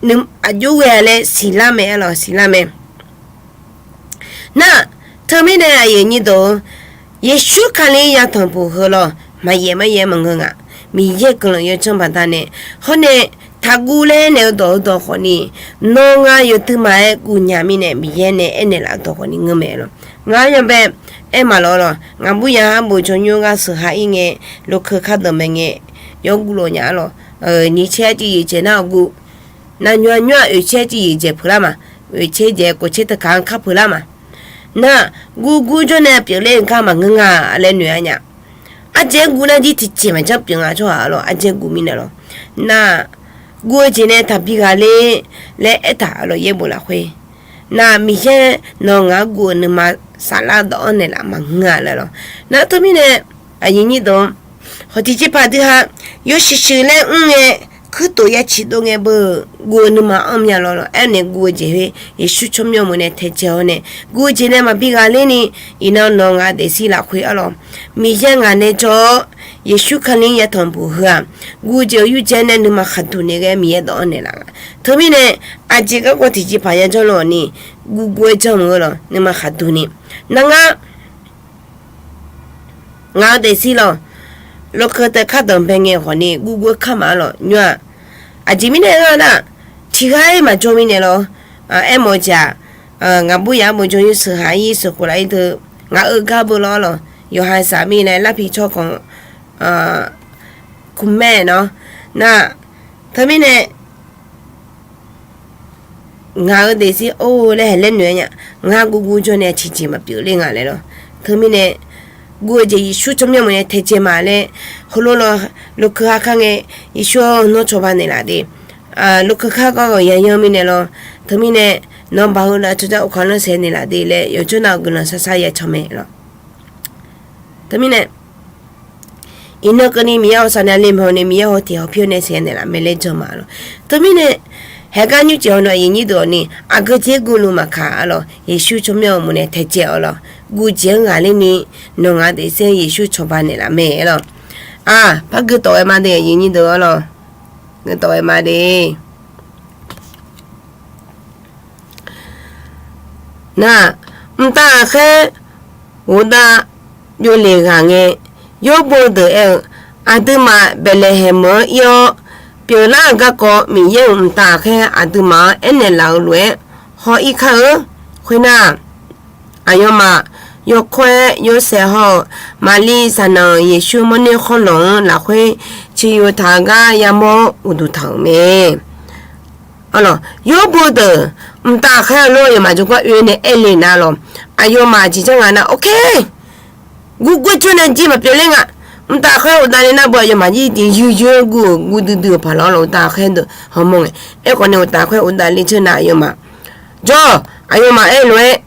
deuq, aqjox ghae-a laer siqlar mae arlawq, siqlar mae. Nar, teumirnae aqyuif nyir deuq-or, Yeqsur Kali ya tanqpuq heu lawq, maqyaef maryaef maqngeur nga. Miqyaer guiqlanq yawdzanr baqdanae, hawr nae taqguv laer naeq-eu dawq heudawq khawfni, nawr ngar yawduimaf-aer guvnya mirnae Miqyaer nae aernaeq laf-eu dawq khawfni ngeur mae lawq. Ngar yawbae aer maqlawq lawq, ngaqbur yaq arbof jawrnymr gar sheuq ha-ir ngae, lokeu kar danqbae ngae, yawguv lof nya arlawq. Nyiq caer arcuiv yeqdzaeq nar guv, navnymr nymr-aq oeq caer arcuiv yeqdzaeq peuq lar ma, oeq caer dzaeq kof caer teukaq-anr kar peuq lar ma. Nar, guv guv jawr nae pyeufler-eu gar maqngeur nga laer noeq-a nya. Ardzaeq-aer guv nar jir tiqjeq maqjanr pyeuf nga tsawrhaq arlawq, ardzaeq-aer guv mirnae lawq. Nar, guv-eu jeq nae taqbi ghaq ler laer aertaq arlawq, yaerbof lafkhoer. Nar, Miqyaer nawq-eu ngaq-anr guv-eu nuima saflar dawq-anr naeqlaf maqngeur-a laer lawq. Nar teumirnae, aqyuif nyir deuq-or, hawq tiqjeqpaq dui ha, yawshuif shuif laer mr ngae, kuirtof ya ciqdov ngae beu, guv-eu nuima anr mya lawq lawq. Aernaeq guv-eu jeq khoer Yeqsur tsawrmyanr meuq nae taedzae-awr nae, guv-eu jeq nae maqbi ghaq lerni, iqnan nawq-eu ngaq daefzir lafkhoer arlawq, Miqyaer ngaq nae jawr-awr, Yeqsur Kali-anr ya tanqpuq heu-aq, guv-eu jeq-euq yurdzae nae nuima khaqduq naeq ghae Miqyaer dawq-anr naeqlaf nga. Teumirnae, aqjeq garkawv tiqjeqpaq ya janr lawq ni, guv guv-aer janr meuq-eu lawq, nuima khaqduq ni. Nar ngar, ngaq-eu daefzir lawq, lokeu taef kar danqbae ngae khawfni guv guv-aer kar ma arlawq nymr-aq. Aqjeq mirnae aer nga nar, tiqghaq-ir maqjawr mirnae lawr, aermawf-eu jeq-aq, ngaq bur yaf-anr bof jawr-ir sheuq haq-ir sheuq khof laf-ir deuq, ngaq-euq gar beu lawr lawq, yawqha saq mirnae larpi tsawrkhanq kumae nawr, nar, teumirnae ngaq-euq daefzir or laer haeq laer noeq-aer nya. Ngar guvguv jawr nae tiqjeq maqpyeuf ler nga laer lawr. Teumirnae guv-eu jeq Yeqsur tsawrmyanr mawf nae taedzae ma laer, heulof lawr, lokeu ha kar ngae, Yeqsur-anr nawr cawba naeqlaf de. Lokeu kar gar-euq yaya mirnae lawr. Teumirnae nawq baq heu lav tsawrjar uvkaq lanr saeq naeqlaf de laer yawqjawr nav-euq guiqlanq sar sar ya can mae lawr. Teumirnae iqnan keuvni Miqyaer hawsav nae le mawr nae Miqyaer haw tiq haw pyeuf nae saeq naeqlaf mae laer jan ma lawr. Teumirnae haeqgar nymrcif haw nawr aqyuif nyir deuq-awq ni aqgeu jeq guv luf maqkaq-a lawr. Yeqsur tsawrmyanr-euq mawf nae taedzae-awq lawr. Guv jeq-anr ghaqler ni nawq ngaq daefzir Yeqsur cawba naeqlaf mae lawr. Aq, par gui tawf ghae ma de, aqyuif nyir deuq-awr lawr. Gui tawf ghae ma de. Nar, mqtav ghaqkhaer ghofdav byovlef ghaq ngae, yawrbo deuq aer-eu, Aqduimaf Baeqlaeqhaeq meuq-anr ir-awr, pyeuflar-euq garkawv Miqyaer-euq mqtav ghaqkhaer aqduimaf-anr aernaeq laf-eu lof-aer haw-ir kar-eur. Khoernar, aqyawfmaf yawkawr-aer Yorsaev hawr-eu Maqliv zaqnanq Yeqsur mawrner khawrlawq-anr lafkhoer ciqyuq taq-eu gar yamawr-awr uqduq taq-euq mae. Yawrbo deuq mqtav ghaqkhaer-eu lof-aer aqyawfmaf jawrgar oe nae aer le nar lawr, aqyawfmaf jeq janr nga nar, ok, guvguv jawr nae jir maqpyeuf ler nga. Mqtav ghaqkhaer ghofdav le nar beu aqyawfmaf jir tiq yuiqyuiq-aer guv-euq guv duidui-euq paq lawr lawr, uqtav ghaqkhaer deuq hawmawr ngae. Aerkhawf nae uqtav ghaqkhaer ghofdav le tser nar aqyawfmaf jawr, aqyawfmaf aer-eu lof-aer,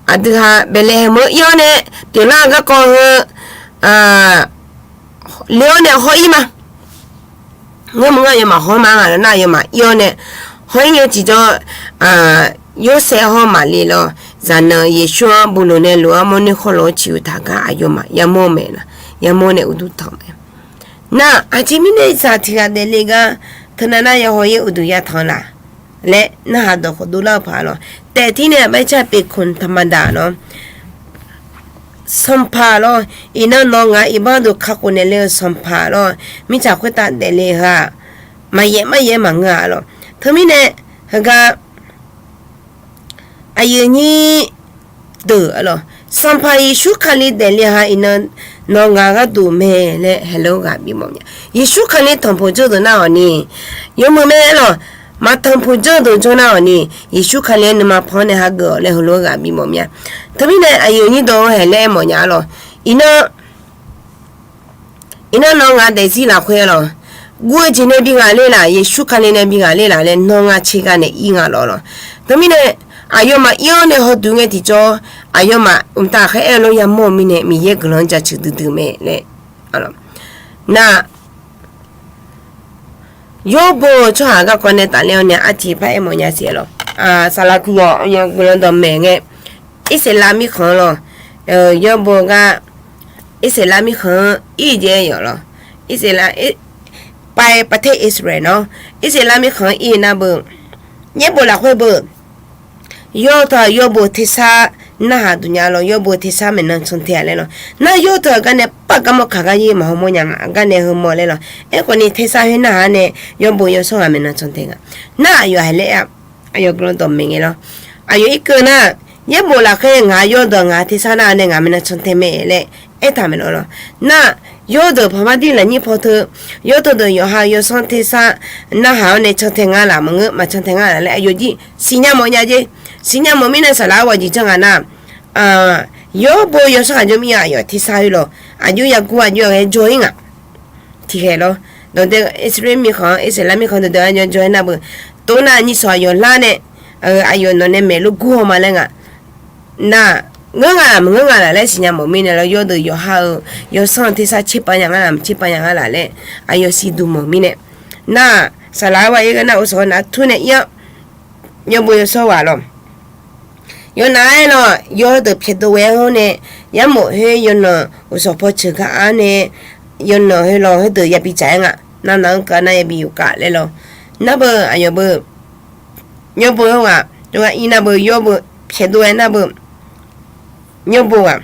Aqdui ha Baeqlaeqhaeq meuq-anr ir-awr nae pyeuflar-eu garkawv heu le-awr nae haw-ir ma. Ngar meuq ngar aqyawfmaf haw-anr ma nga lawr nar, aqyawfmaf ir-awr nae haw-ir ngae tiqjawr, Yorsaev hawr Maqliv lawr, zaqnanq Yeqsur-anr buqloq nae lof-aer mawrner khawrlawq-anr ciqyuq taq gar aqyawfmaf yamawr-eu mae lawr, yamawr nae uqduq tanq mae. Nar, aqjeq mirnae zaq tiq ghaq daefle gar teunav nar yahaw-ir uqduq yatanq laf laer narhaq dawq khawf dovlar-eu paq lawr. Taef tir nae aqbax car pyeuf kaq taqma daq lawr. Sanqpaq lawr, iqnan nawq ngaq iqbax deuq kakhof naeq le-eu sanqpaq lawr, mirtsaq khoertav daefle-eu-aq, maqyaef maryaef maqngeur-a lawr. Teumirnae heugar aqyuif nyir deuq-a lawr, Sanqpaq Yeqsur Kali daefle-eu-aq iqnan nawq ngaq gharduq mae laer heulof-aer ghaq bimawf mya. Yeqsur Kali tanqpuq jawr deuq nar-awq ni, yawmuiq mae lawr, maqtanqpuq jawr deuq jawr nar-awq ni, Yeqsur Kali-aer nuima pan-anr nae hageuf-awq laer heulof-aer ghaq bimawf mya. Teumirnae aqyuif nyir deuq-anr haeq laer aermawf nya-a lawr. Iqnan Iqnan nawr ngaq daefzir lafkhoer lawr, guv-eu jeq nae bi ghaq ler laf, Yeqsur Kali nae bi ghaq ler laf laer nawr ngar tser gar nae ir nga lawr lawr. Teumirnae aqyawfmaf ir-awr nae hawduq ngae tiqjawr, aqyawfmaf mqtav ghaqkhaer aer-eu lof yamawr-eu mirnae Miqyaer guiqlanq-anr jaceuq duidui mae laer. Nar, Yawrbo-eu tsawrhaq garkawv nae tafler-awr nae arciq par aermawf nya siq lawr. Saqlaq tiq ghaq guiqlanq dawqmaeq ngae, Irsaqleqlav mirkhanq-anr lawr, Yawrbo gar Irsaqleqlav mirkhanq-anr ir-eu jeq-aer yawf lawr. Irsaqleqlav, pae pater Israel nawr, Irsaqleqlav mirkhanq-anr ir nar beu, Yaerbof lafkhoer beu, Yawr teu-aq Yawrbo tersar narhaq duq nya lawr, Yawrbo tersar maeqnan cantae-a laer lawr. Nar Yawr teu-aq gar nae par gar mawr kaq gar yaer maqhaw mawr nya nga, gar nae heu mawr laer lawr. Aerkhawf ni tersar khoer narhaq-anr nae Yawrbo yawsanr ghaq maeqnan cantae nga. Nar aqyawf haiq laer-a, aqyawf guiqlanq dawqmaeq ngae lawr. Aqyawf irkeuv nar, Yaerbof lafkhoer ngaq Yawr deuq ngaq tersar nar nae ngaq maeqnan cantae mae laer aertaq maeq lawr lawr. Nar, Yawr deuq paqmar dir lafnyir paw teu, Yawr teu deuq yawqha yawsanr tersar narhaq-awr nae cantae nga laf maqngeur, maqcantae nga laf laer aqyawf jir siqnya mawf nya jeq. Siqnya mawf mirnae saqlaq-aer ghaq jeq janr nga nar, Yawrbo yawsanr ghaq jawr mir-a, aqyawf tersar khoer lawr, aqjox yaguv aqjox-aer jawr-ir ngaq. Tiqkhaeq lawr, dawqdae Irsaqleqlav mirkhanq-anr, Irsaqleqlav mirkhanq dawqdae-anr jawr-aer nar beu, tov nar nyiq sawq aqyawf lar nae, aqyawf nawq nae maeq lof gur haw ma laer ngaq. Nar, ngeur nga laf maqngeur nga laf laer siqnya mawf mirnae lawr, Yawr deuq yawqha-euq yawsanr tersar tserpav nya nga laf maqtserpav nya nga laf laer aqyawf siqduq mawf mirnae. Nar, saqlaq-aer ghaq yaer ghae nar, uqsawq nar tur nae ir-awr, Yawrbo yawsanr ghaq lawr. Yawnav-aer lawr, Yawr deuq pyaeqdov ghae-awr nae, yarmof khoer yawqnan uqsawq paw ceuq gar-ar nae, yawqnan khoer lawr heudeuq yabi dzaq-aer nga. Nar nav-anr kav nar yabi yuf kav laer lawr. Nar beu aqyawf beu, Yawrbo yawr ghaq, yawr ghaq ir nar beu, Yawrbo pyaeqdov ghae nar beu, Yawrbo ghaq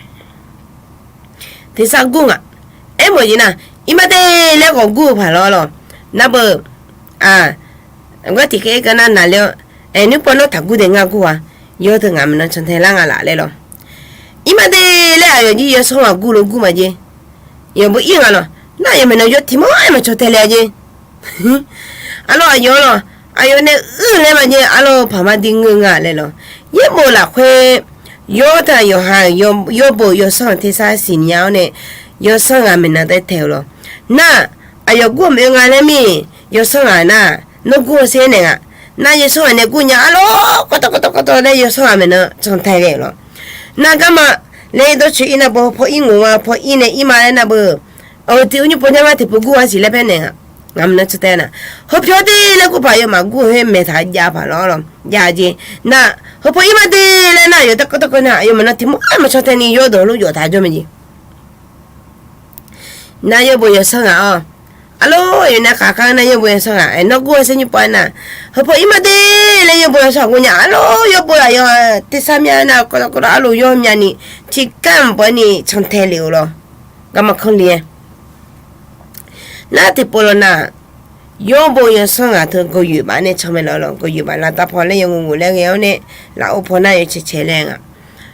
tersar gur ngaq. Aermawf jeq nar, irmar de laer ghawq gur-eu paq lawr lawr. Nar beu, a, Aqgar tiqkhaer-ir gar nar naqler-awr, aer, nymr pov nawr taqgur dae ngar gur-a. Yawr teu ngaq maeqnan cantae lar nga laf laer lawr. Irma de laer aqyawf jir yawsanr ghaq gur lo gur maqjeq. Yawf bo ir nga lawr. Nar aqyawf maeqnan yawr tiq mawr-aer maqcantae le-a jeq. Arlawr aqyawf lawr, aqyawf nae uir laer maqjeq, arlawr paq mar dir ngeur nga laer lawr. Yaerbof lafkhoer, yawr teu-aq yawqha-euq yawr bo-euq yawsanr-aq tersar siqnya-awr nae, yawsanr ghaq maeqnan tae taeq-eu lawr. Nar, aqyawf gur-eu maeq-eu nga laer mir, yawsanr ghaq nar, nawr gur-eu sher naeq nga. Nar yawsanr ghaq nae gur nya arlawr, kawrtawv kawrtawv kawrtawv laer yawsanr ghaq maeqnan cantae ghae-euq lawr. Nar garma laer dawrcoeni nar bo paw ir ngoq nga, paw ir nae ir ma laer nar beu. Awq, tiq u nymr pov nya ma tiqpov gur-a siq laer paer naeq nga. Ngaq maeqnan cantae nar, heupyawr de laer gur paq, aqyawfmaf gur-eu khoer maeq taq jav paq lawr lawr jav jeq. Nar, heu paw ir ma de laer nar aqyawf taef kawrtawv kawrtawv nar aqyawf maeqnan tiq mawr-aer maqcantae ni yawr deuq lof yawf taq jawr mae jeq. Nar yawr bo yawsanr ghaq-awr, arlawr aqyawf nae khaq kar nar yawr bo yawsanr ghaq-aer nawr gur-eu sher nymr pov-aer nar, heu paw ir ma de laer yawr bo yawsanr ghaq gur nya arlawr yawr bo aqyawf tersar myav nar kawrtawv kawrtawv arlof yawr myav ni, tiqkar mq pov-aer ni cantae lef-euq lawr. Garma kanrli-aer nar tiqpov lawr nar, yawr bo yawsanr ghaq teu gawqyoeq baf nae can mae lawr lawr. Gawqyoeq baf laftav paw laer yawngof ngof laer ghae-awr nae, lafov paw nar yawcae cae laer nga.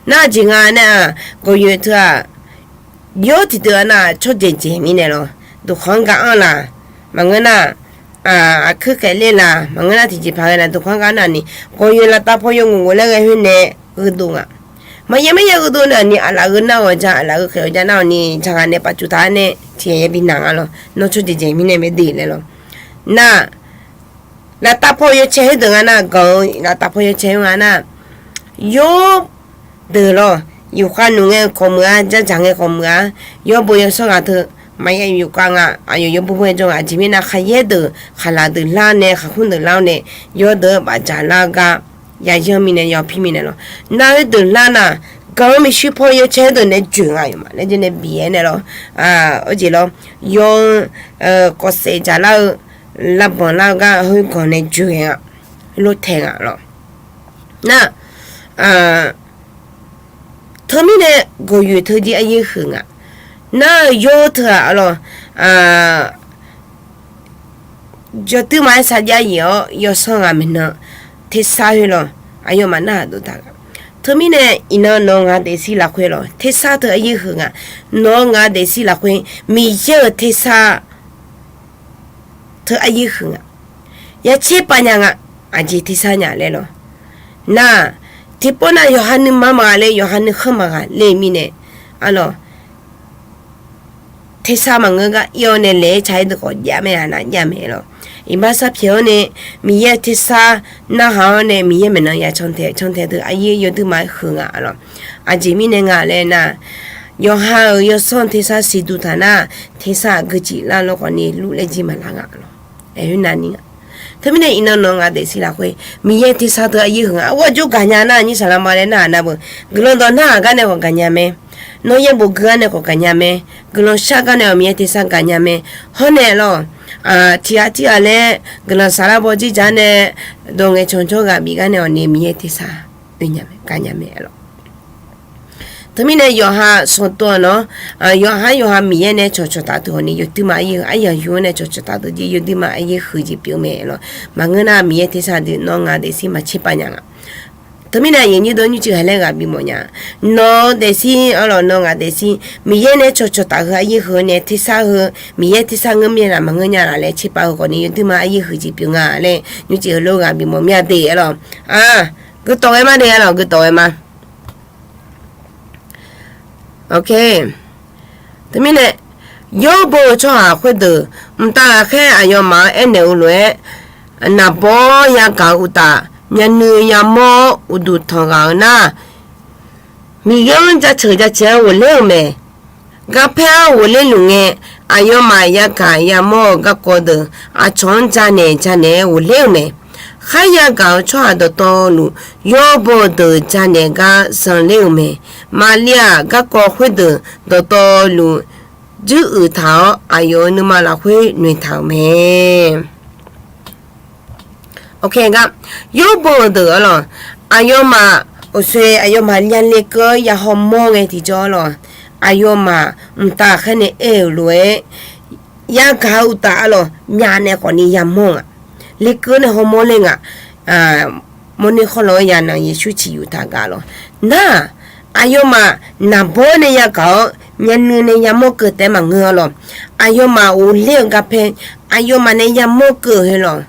Nar aqjeq nga nar-aq, gawqyoeq teu-aq, yawr tiqdeuq-a nar tsawrdzaeq dzaeq mirnae lawr, duqkhanq-anr ga anr laq, maqngeur nar, aqkuir khaeq ler laq, maqngeur nar tiqjeqpaq ghae laq, duqkhanq-anr ga anr laq ni, gawqyoeq laftav paw yawngof ngof laer ghae khoer nae gheudov nga. Maqya maqya gheudov nae ni, aqlaf gheu nar-awq ja, aqlaf gheu khaeq-awq ja nar-awq ni, jaqghaq nae pafcuf taq-aer nae tiqghaq yabi naq nga lawr. Nawr tsawrdzaeq dzaeq mirnae mae de laer lawr. Nar, laftav paw yawcae khoerdeuq nga nar, ganq-eu laftav paw yawcae khoer nga nar, yawr deuq lawr, yufkhav nmq ngae khawf muiq-a, jardzaq ngae khawf muiq-a, yawr bo yawsanr ghaq teu maqya yufkhav nga, aqyawf yawbur bur-aer jawr nga. Aqjeq mirnae khaqyaer deuq, khaqlaq deuq lar nae, khaqkhmr deuq lar-awr nae, yawr deuq-eu bafdzaq lar gar, yayanr mirnae, yapir mirnae lawr. Nar khoerdeuq lar nar, ganq-eu maeqshi paw yawcae khoerdeuq nae joeq nga yawf ma laer jir nae bi-aer nae lawr. Aqjeq lawr, yawr-eu kawfsaef dzaqlar-eu, lavbanq lar-eu gar khoerganq nae joeq ghae nga, lof taeq nga lawr. Nar, teumirnae gawqyoeq teu jir aryaer huiq nga. Nar-eu yawr teu-aq lawr, yawduirma-aer sarjax yaeq-awr yawsanr ghaq maeqnan tersar khoer lawr, aqyawfmaf narhaq dov taq nga. Teumirnae iqnan nawq-eu ngaq daefzir lafkhoer lawr tersar teu aryaer huiq nga. Nawq-eu ngaq daefzir lafkhoer Miqyaer-euq tersar teu aryaer huiq nga. Yatser pav nya nga. Aqjeq tersar nya laer lawr. Nar, tiqpov nav yawqha nuima maqghaq le, yawqha nuikhanr maqghaq le mirnae, arlawr, tersar maqngeur gar ir-awr nae laeq-aer ca-aer deuq khawf jav mae, aqnav jav mae lawr. Iqbax sar pyaeq-awr nae, Miqyaer tersar narhaq-awr nae Miqyaer maeqnan ya cantae, cantae deuq aryaer yawduirma-aer huiq nga lawr. Aqjeq mirnae nga laer nar, yawqha-euq yawsanr tersar siqduq taq nar, tersar aqgeu cif lar lawr khawf ni luf laer jir maqlar nga lawr. Aer, navni nga. Teumirnae iqnan nawq-eu ngaq daefzir lafkhoer Miqyaer tersar teu aryaer huiq nga. Arghaer jawr gaqnya nar nyir saqlaq ma laer narhaq nar beu, guiqlanq dawq narhaq gar nae khawf gaqnya mae. Nawr yaerbof gui gar nae khawf gaqnya mae. Guiqlanq shar gar nae-awq Miqyaer tersar gaqnya mae. Hawr nae lawr, tiqghaq tirghaq laer guiqlanq saflar baw jir ja nae dawq ngaeqcawq jawr ghaq bif gar nae-awq ni Miqyaer tersar oe nya mae, gaqnya mae lawr. Teumirnae yawqha sanqtov-aq nawr, yawqha yawqha Miqyaer nae cawqcawq taf deuq-awq ni yawduirma aryaer, aryamq yur-awr nae cawqcawq taf deuq jir yawduirma aryaer huiq jeq pyeuf mae lawr. Maqngeur nar Miqyaer tersar deuq nawr ngaq daefzir maqtser pav nya nga. Teumirnae aqyuif nyir deuq nymrcif ghaq laer ghaq bimawf nya. Nawq-eu daefzir arlawq nawq-eu ngaq daefzir Miqyaer nae cawqcawq taf heu aryaer heu nae tersar heu, Miqyaer tersar ngeur mir-a laf maqngeur nya laf laer tser pav heu khawf ni yawduirma aryaer huiq jeq pyeuf nga laer nymrcif heulof ghaq bimawf mir-a de arlawq. Guitawf ghae ma de arlawq, guitawf ghae ma. Teumirnae yawrbo-eu tsawrhaq khoerdeuq mqtav ghaqkhaer aqyawfmaf-anr aernaeq-eu lof-aer, naqbawr yagaq-eu uqtaf myavnuiv yamawr-awr uqduq tanq ghaq-eu nar, Miqyaer-anr jaceuq jaceuq-aer ghofler-euq mae. Garpaer-anr ghofler luf ngae, aqyawfmaf yagaq yamawr-eu garkawv deuq aqcawq-anr janaeq janaeq-aer ghofler-euq mae. Khar yagaq-eu tsawrhaq dawqtawvluf yawrbo-eu deuq janaeq gar zanqler-euq mae. Maqliv-aq garkawv khoerdeuq dawqtawvluf juiruiq taq-awr aqyawf-euq nuima lafkhoer noeqtaq-euq mae. Gar yawrbo-eu deuq arlawq, aqyawfmaf oqsoe aqyawfmaf yale keuv-awr yahaw mawr ngae tiqjawr arlawq, aqyawfmaf mqtav khaer nae aer-euq lof-aer yagaq-eu uqtaf arlawq myavnaeq khawf ni yamawr-aq. lekeuv nae hawmawr ler nga. Mawrner khawrlawq-anr yananq Yeqsur ciqyuf taq gaq lawq. Nar-aq, aqyawfmaf naqbawr nae yagaq-awr myavnuiv nae yamawr keuv taef-aer maqngeur-a lawq. Aqyawfmaf ghofler-eu garpae, aqyawfmaf nae yamawr keuv-eu heu lawq.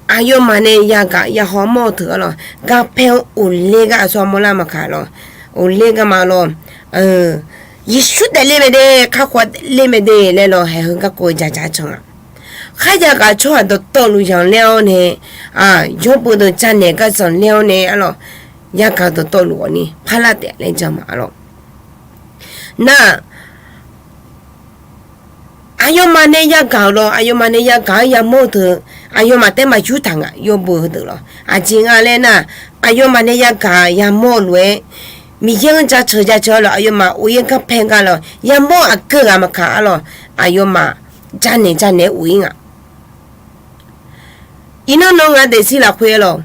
Aqyawfmaf nae yagaq yahaw mawr-eu teu-a lawq. Garpae-anr ghofler gar aqsur armawr lar maqkaq lawq. Ghofler garma lawq. Yeqsur taef ler mae de, kakhof taef ler mae de laer lawq, haeq heu garkawv-eu jaqjaq can-aq. Kharjav ghaq tsawrhaq dawqtawvluf zanqler-awr nae, yawr beu deuq janaeq gar zanqler-awr nae-a lawq, yagaq dawqtawvluf ghawqni parlar taef laer jan ma-a lawq. Nar-aq, aqyawfmaf nae yagaq-euq lawq, aqyawfmaf nae yagaq-anr yamawr-eu teu, aqyawfmaf taef-aer maqyur taq nga, yawr beu heudeuq lawq. Aqjeq nga laer nar, aqyawfmaf nae yagaq yamawr-eu lof-aer, Miqyaer-anr jaceuq jaceuq-a lawq, aqyawfmaf of-ir garpae nga lawq, yamawr aqgeu ghaq maqkaq-a lawq, aqyawfmaf janaeq janaeq-aer of-ir nga. Iqnan nawq ngaq daefzir lafkhoer-a lawq,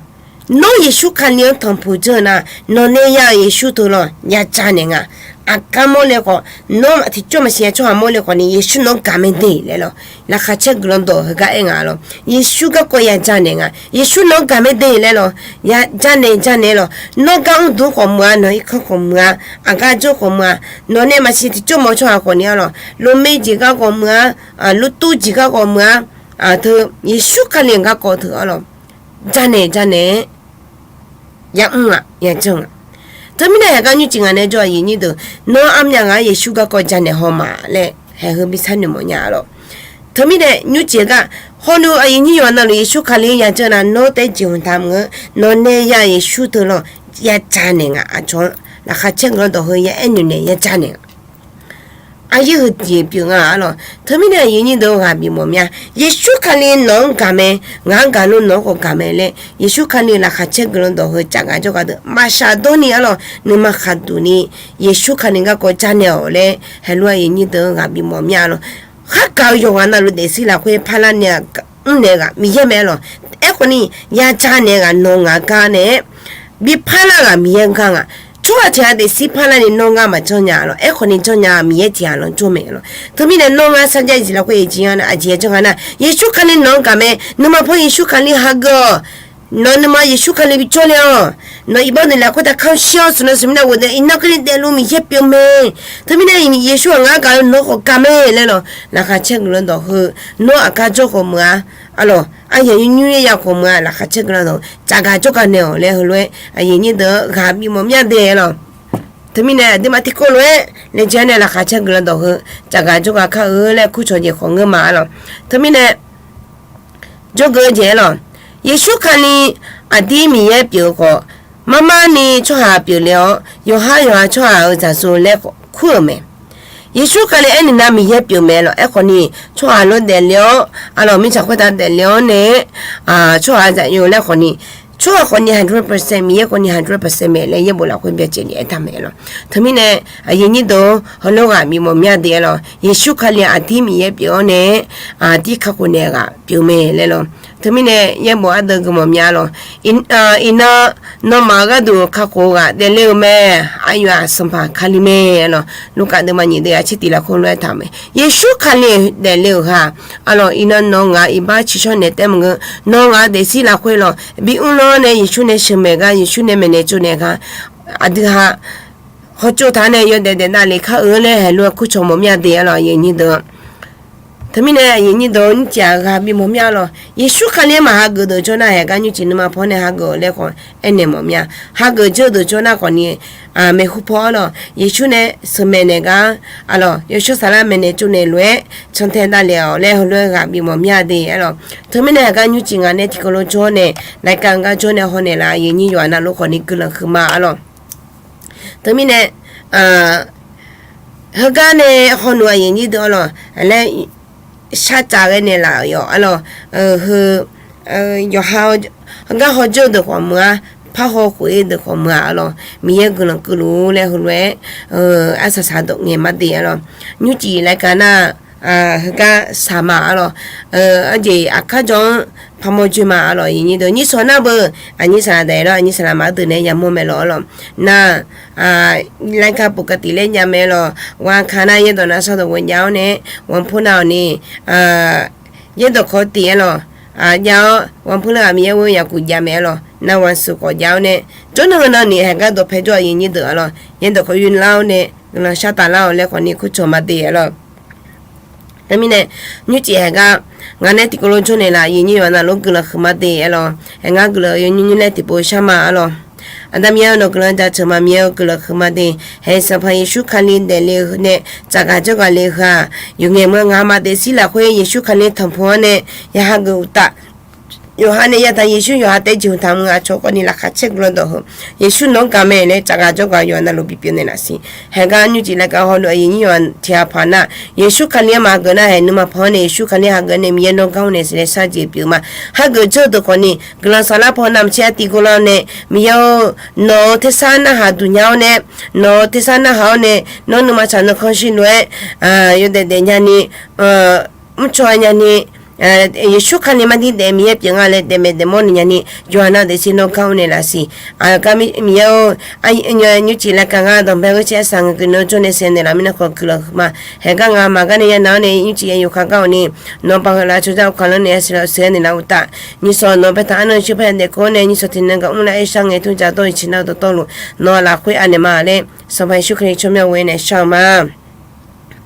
nawr Yeqsur Kali-anr tanqpuq dzeur-eu nar, nawq nae ya-euq Yeqsur teu lawq ya janaeq nga. Aqgar mawr le khawf, nawr tiqcawr maqsiq ya tsawrhaq mawr le khawf ni, Yeqsur nawq-anr gaq mae de laer lawq, laqkhaq caer guiqlanq dawq heugar aer nga lawq. Yeqsur garkawv ya janaeq nga. Yeqsur nawq-anr gaq mae de laer lawq, ya janaeq janaeq lawq. Nawr gar mr dmq khawf muiq-a, nawq irkanr khawf muiq-a, aqgar jawr khawf muiq-a, nawq nae maqsiq tiqcawr mawf tsawrhaq khawf ni-a lawq, lomir jeq gar khawf muiq-a, lurtur jeq gar khawf muiq-a, teu Yeqsur Kali-anr garkawv teu-a lawq, janaeq janaeq-aer yamr-aq yajanr-aq. Teumirnae haeq gar nymrcif ngaq nae jawr aqyuif nyir deuq, nawr armyav ghaq-anr Yeqsur garkawv janaeq haw ma laer haeq heu bi sharnoeq mawf nya-a lawq. Teumirnae nymrcif-eu gar, hawnu aqyuif nyir yawqha navluf Yeqsur Kali-anr yajanr nar, nawr taef-aer jeqhmq taq mq-eu, nawq nae ya-euq Yeqsur teu lawq ya janaeq nga. Aqcawq-anr laqkhaq caer guiqlanq dawq heu ya aer noeq naeq ya janaeq nga. Aqyuif heujeq pyeuf nga-a lawq. Teumirnae aqyuif nyir deuq ghaq bif mawf mya. Yeqsur Kali nawq-anr gaq mae, ngaq-anr gaq lof nawq-anr khawf gaq mae laer, Yeqsur Kali laqkhaq caer guiqlanq dawq heu cavgaq jawrgaq deuq maqshaq dawrni-a lawq, nuima khaqduq ni Yeqsur Kali garkawv janaeq-awq laer, heulof-aer aqyuif nyir deuq ghaq bif mawf mya lawq. Khargaq-eu yawqghaq navluf daefzir lafkhoer parlar nae mrnaeq-eu ghaq Miqyaer mae-a lawq. Aerkhawf ni, ya janaeq-eu ghaq nawq ngaq gar nae-aer bi parlar ghaq Miqyaer gar nga. Tsawrhaq tiq ghaq daefzir parlar ni nawr ngar maqjanr nya-a lawq. Aerkhawf ni janrnya-eu Miqyaer tiq ghaq lan jawr mae-a lawq. Teumirnae nawr ngar sarjax jeq lafkhoer iqjeq-anr nar aqjeq-aer janr nga nar, Yeqsur Kali nawq-anr gaq mae, nuima paw Yeqsur Kali hageuf-awq. Nawq nuima Yeqsur Kali bijawr le-awq. Nawq iqbax deuq lafkhoer taq kamq shir-awr, smq nan smq mirnae ghofdaef iqnan keuvni daefluf Miqyaer pyeuf mae. Teumirnae Yeqsur-aq ngar gaq lof nawr khawf gaq mae laer lawq, laqkhaq caer guiqlanq dawq heu, nawr aqgar jawr khawf meuq-a, a lawq, aryaq nymr nymr-aer ya khawf meuq-a, laqkhaq caer guiqlanq dawq cavgaq jawrgaq naeq-awq laer heulof-aer aqyuif nyir deuq ghaq bif mawf mya de-a lawq. Teumirnae aqduimaf tiqkawv lof-aer laejae nae laqkhaq caer guiqlanq dawq heu cavgaq jawrgaq kar-eu laer kurcawq jeq khawf ngeur ma-a lawq. Teumirnae jawrgeuf-eu jeq-aer lawq, Yeqsur Kali aqdir Miqyaer pyeuf-eu khawf, marmar ni tsawrhaq pyeufle-awr, yawqhar yawqha tsawrhaq-euq zaqzo laer kur-euq mae. Yeqsur Kali aernaeq nar Miqyaer pyeuf mae lawq. Aerkhawf ni, tsawrhaq lof daefle-awr, a lawq, mirtsaq khoertav daefle-awr nae-aer, tsawrhaq zaqyo laer khawf ni, tsawrhaq khawf ni hundred percent, Miqyaer khawf ni hundred percent mae laer yaerbof lafkhoer byacaevni aertaq mae lawq. Teumirnae aqyuif nyir deuq heulof ghaq bif mawf mya de-a lawq, Yeqsur Kali aqdir Miqyaer pyeuf-awr nae-aer, aqdir kakhof naeq ghaq pyeuf mae laer lawq. Teumirnae yaerbof ardeuv geufmawf mya lawq. Iqnan nawmaf-euq gharduq kakhof-eu ghaq daefle-euq mae. Aqyawf-aq Sanqpaq Kali mae lawq. Lurkaf deuvma nyiq deuv-aq tsertif lafkhoer lof-aer taq-eu mae. Yeqsur Kali daefle-euq ghaq, a lawq, iqnan nawq ngaq iqbax ciqshawr naeq taef maqngeur, nawq ngaq daefzir lafkhoer lawq, bi mrlanr nae Yeqsur nae sheuqmaeq gar, Yeqsur nae maeqnaeq tsovnaeq gar, aqdui ha hawtsov taq nae yawdaef daef davlef kar-eu laer heulof-aer kurcawq mawf mya de-a lawq, aqyuif nyir deuq. Teumirnae aqyuif nyir deuq nymrcif-aq ghaq bif mawf mya lawq. Yeqsur Kali-anr maqhageuf deuq jawr nar, haeq gar nymrcif nuima paw nae hageuf-awq laer khawf aernaeq mawf mya. Hageuf dzeur deuq jawr nar khawf ni, maeqhu paw-a lawq, Yeqsur nae sheuqmaeq naeq gar, a lawq, Yeqsur saflar maeqnaeq tsovnaeq lof-aer cantae davlef-awq laer heulof-aer ghaq bif mawf mya de-a lawq. Teumirnae haeq gar nymrcif ngaq nae tiqkawv lof jawr nae, laqkaq-eu gar jawr nae hawnaeq laf, aqyuif nyir yawqha navluf khawf ni guiqlanq huiqma-a lawq. Teumirnae heugar nae hawnuq aqyuif nyir deuq-a lawq, laer shartsaf ghae naeqlaf-awq-a lawq. Heu yawqha heugar hawdzeur-eu deuq khawf meuq-a, parhaw khof-ir deuq khawf meuq-a lawq, Miqyaer guiqlanq keuvluf laer heulof-aer arsaq saq dawq ngaeq ma de-a lawq. Nymrcif laqkaq nar, heugar saq ma-a lawq. Arjeq aqkar jawr-anr parmawr joe ma-a lawq, aqyuif nyir deuq. Nyir sawq nar beu, aqnyir saqlaq daef-a lawq, aqnyir saqlaq maqdeuq nae yamawr mae lawq-a lawq. Nar, laqkaq ปกติ laer jav mae lawq. วันอังคาร nar yaerdawq nav shardawq ghoe jav-awr nae, วันพุธ nav-awq ni, yaerdawq kawv tif-a lawq. jav-awr, wanpuir lar-aq Miqyaer ghoer yaqkuq jav mae arlawq. Narhaq-anr sheuq khawf jav-awr nae, jawrnan nan ni haeqgar dawqpae jawr aqyuif nyir deuq arlawq, yaerdawq khawf yur lar-awr nae, guiqlanq shar taf lar-awq laer khawfni kurcawq ma de arlawq. Teumirnae, nymrcif haeqgar ngaq nae tiqkawv lof jawr naeqlaf aqyuif nyir yawqha navluf guiqlanq huiqma de arlawq. Haeqgar guiqlanq yawnymr nymr laer tiqpov shar ma arlawq. Aqda Miqyaer-eu, nawq guiqlanq jaceuq ma. Miqyaer-eu, guiqlanq huiqma de. Haeq Sanqpaq Yeqsur Kali daefle-eu nae tsafgaq jawrgaq le-eu heu-aq, yawqngaeq mawr ngamaf daefzir lafkhoer Yeqsur Kali tanqpuq-awr nae ya hageuf uqtaf, yawqha nae yadaq Yeqsur yawqha taef-aer jeqhu taq mr-eu aqcawq khawfni laqkhaq caer guiqlanq dawq heu, Yeqsur nawq-anr gaq mae laer tsafgaq jawrgaq yawqha navluf bipyeuf naeqlaf siq. Haeqgar nymrcif laeqkaq hawluf aqyuif nyir yawqha tiqghaq paq nar, Yeqsur Kali-anr maqgeuf nar haeq nuima paq-awr nae Yeqsur Kali hageuf nae Miqyaer nawr gar mr naeq siq laer sharjeq pyeuf ma. Hageuf dzeur-eu deuq khawfni guiqlanq saflar paw navmaqtser-a tiqgov lar-awr nae, Miqyaer-or, nawq-euq tersar narhaq duq nya-awr nae, nawq-euq tersar narhaq-awr nae, nawr nuima tsaq nuikhanr shir lof-aer yawdaef daef nyani, mrcaw nyani, Yeqsur Kali mardir daef Miqyaer pyeuf nga laer daefmaeq daefmawr ni nyani, yawqha nav daefzir nawr gar mr naeqlaf siq. Aqgar Miqyaer-or, nymrcif laeqkaq ngar dawqpae ghoer caer arsaq ngaq guiqlanq jawr nae saev naeqlaf mirnae khawf guiqlanq huiqma. Haeqgar ngaq maqgar nae yanav-awr nae nymrcif ya yawkaq gar-awq ni, nawq-anr baoq heulaf cawqjar aqkaq lanr nae yasiq laf-eu siq-aer naeqlaf uqtaf, nyiqsawq nawq-anr baetaq arnan sherpaer daef keuv-awr nae nyiqsawq tiqnan gaq mr lar-aer shar ngae tmr ja dawr-iq ciqnar dawqtawvluf nawq-euq lafkhoer anaeq ma laer Sanqpaq Yeqsur Kali tsawrmyanr ghoer nae shar-eu ma.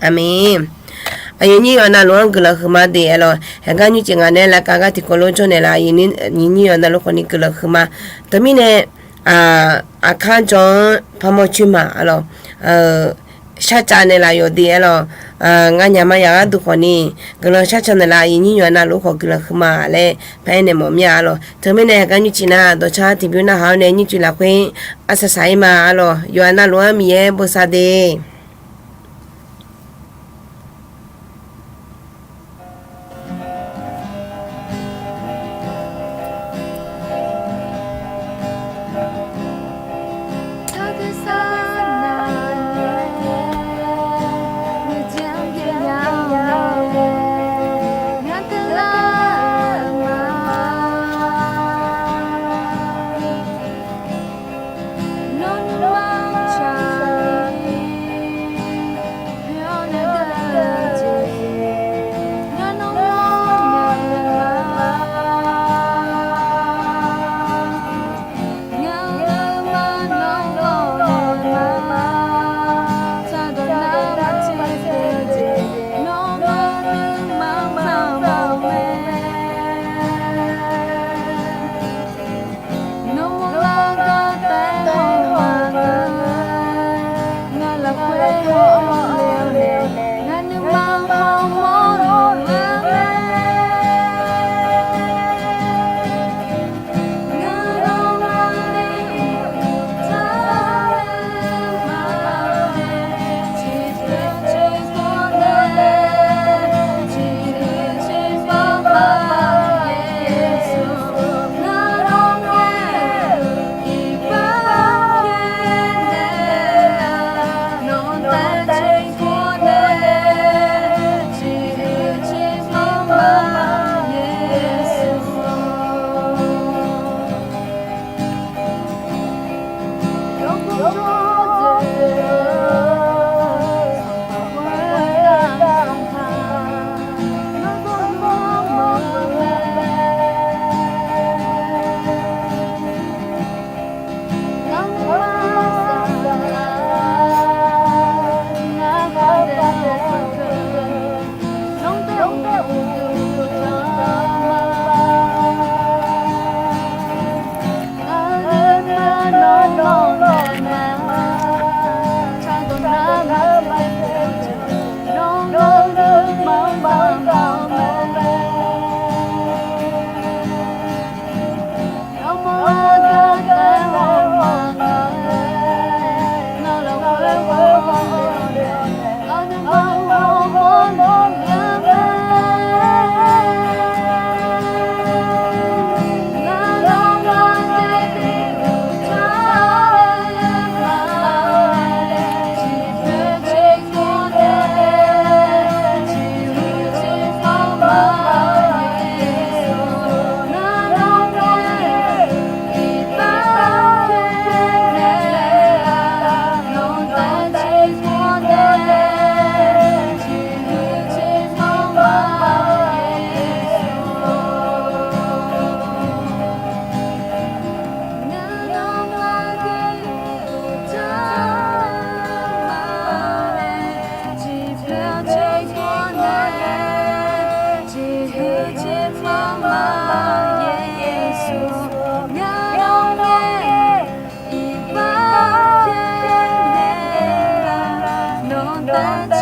Aqmeq. Aqyuif nyir yawqha navluf-anr guiqlanq huiqma de arlawq. Haeqgar nymrcif ngaq nae laeqkaq gar tiqkawv lof jawr naeqlaf aqyuif nyir yawqha navluf khawfni guiqlanq huiqma. Teumirnae, aqkar jawr-anr parmawr coer ma arlawq. Sharcav naeqlaf yawq de arlawq. Nganyaf maqyaf gharduq khawfni guiqlanq sharcav naeqlaf aqyuif nyir yawqha navluf khawf guiqlanq huiqma laer paraer naeq mawf mir-a arlawq. Teumirnae haeqgar nymrcif nar dawqcar tiqbymr narhaq-awr nae nymrcif lafkhoer arsaq saq-ir ma arlawq. Yawqha navluf-anr Miqyaer bosav de. Aqda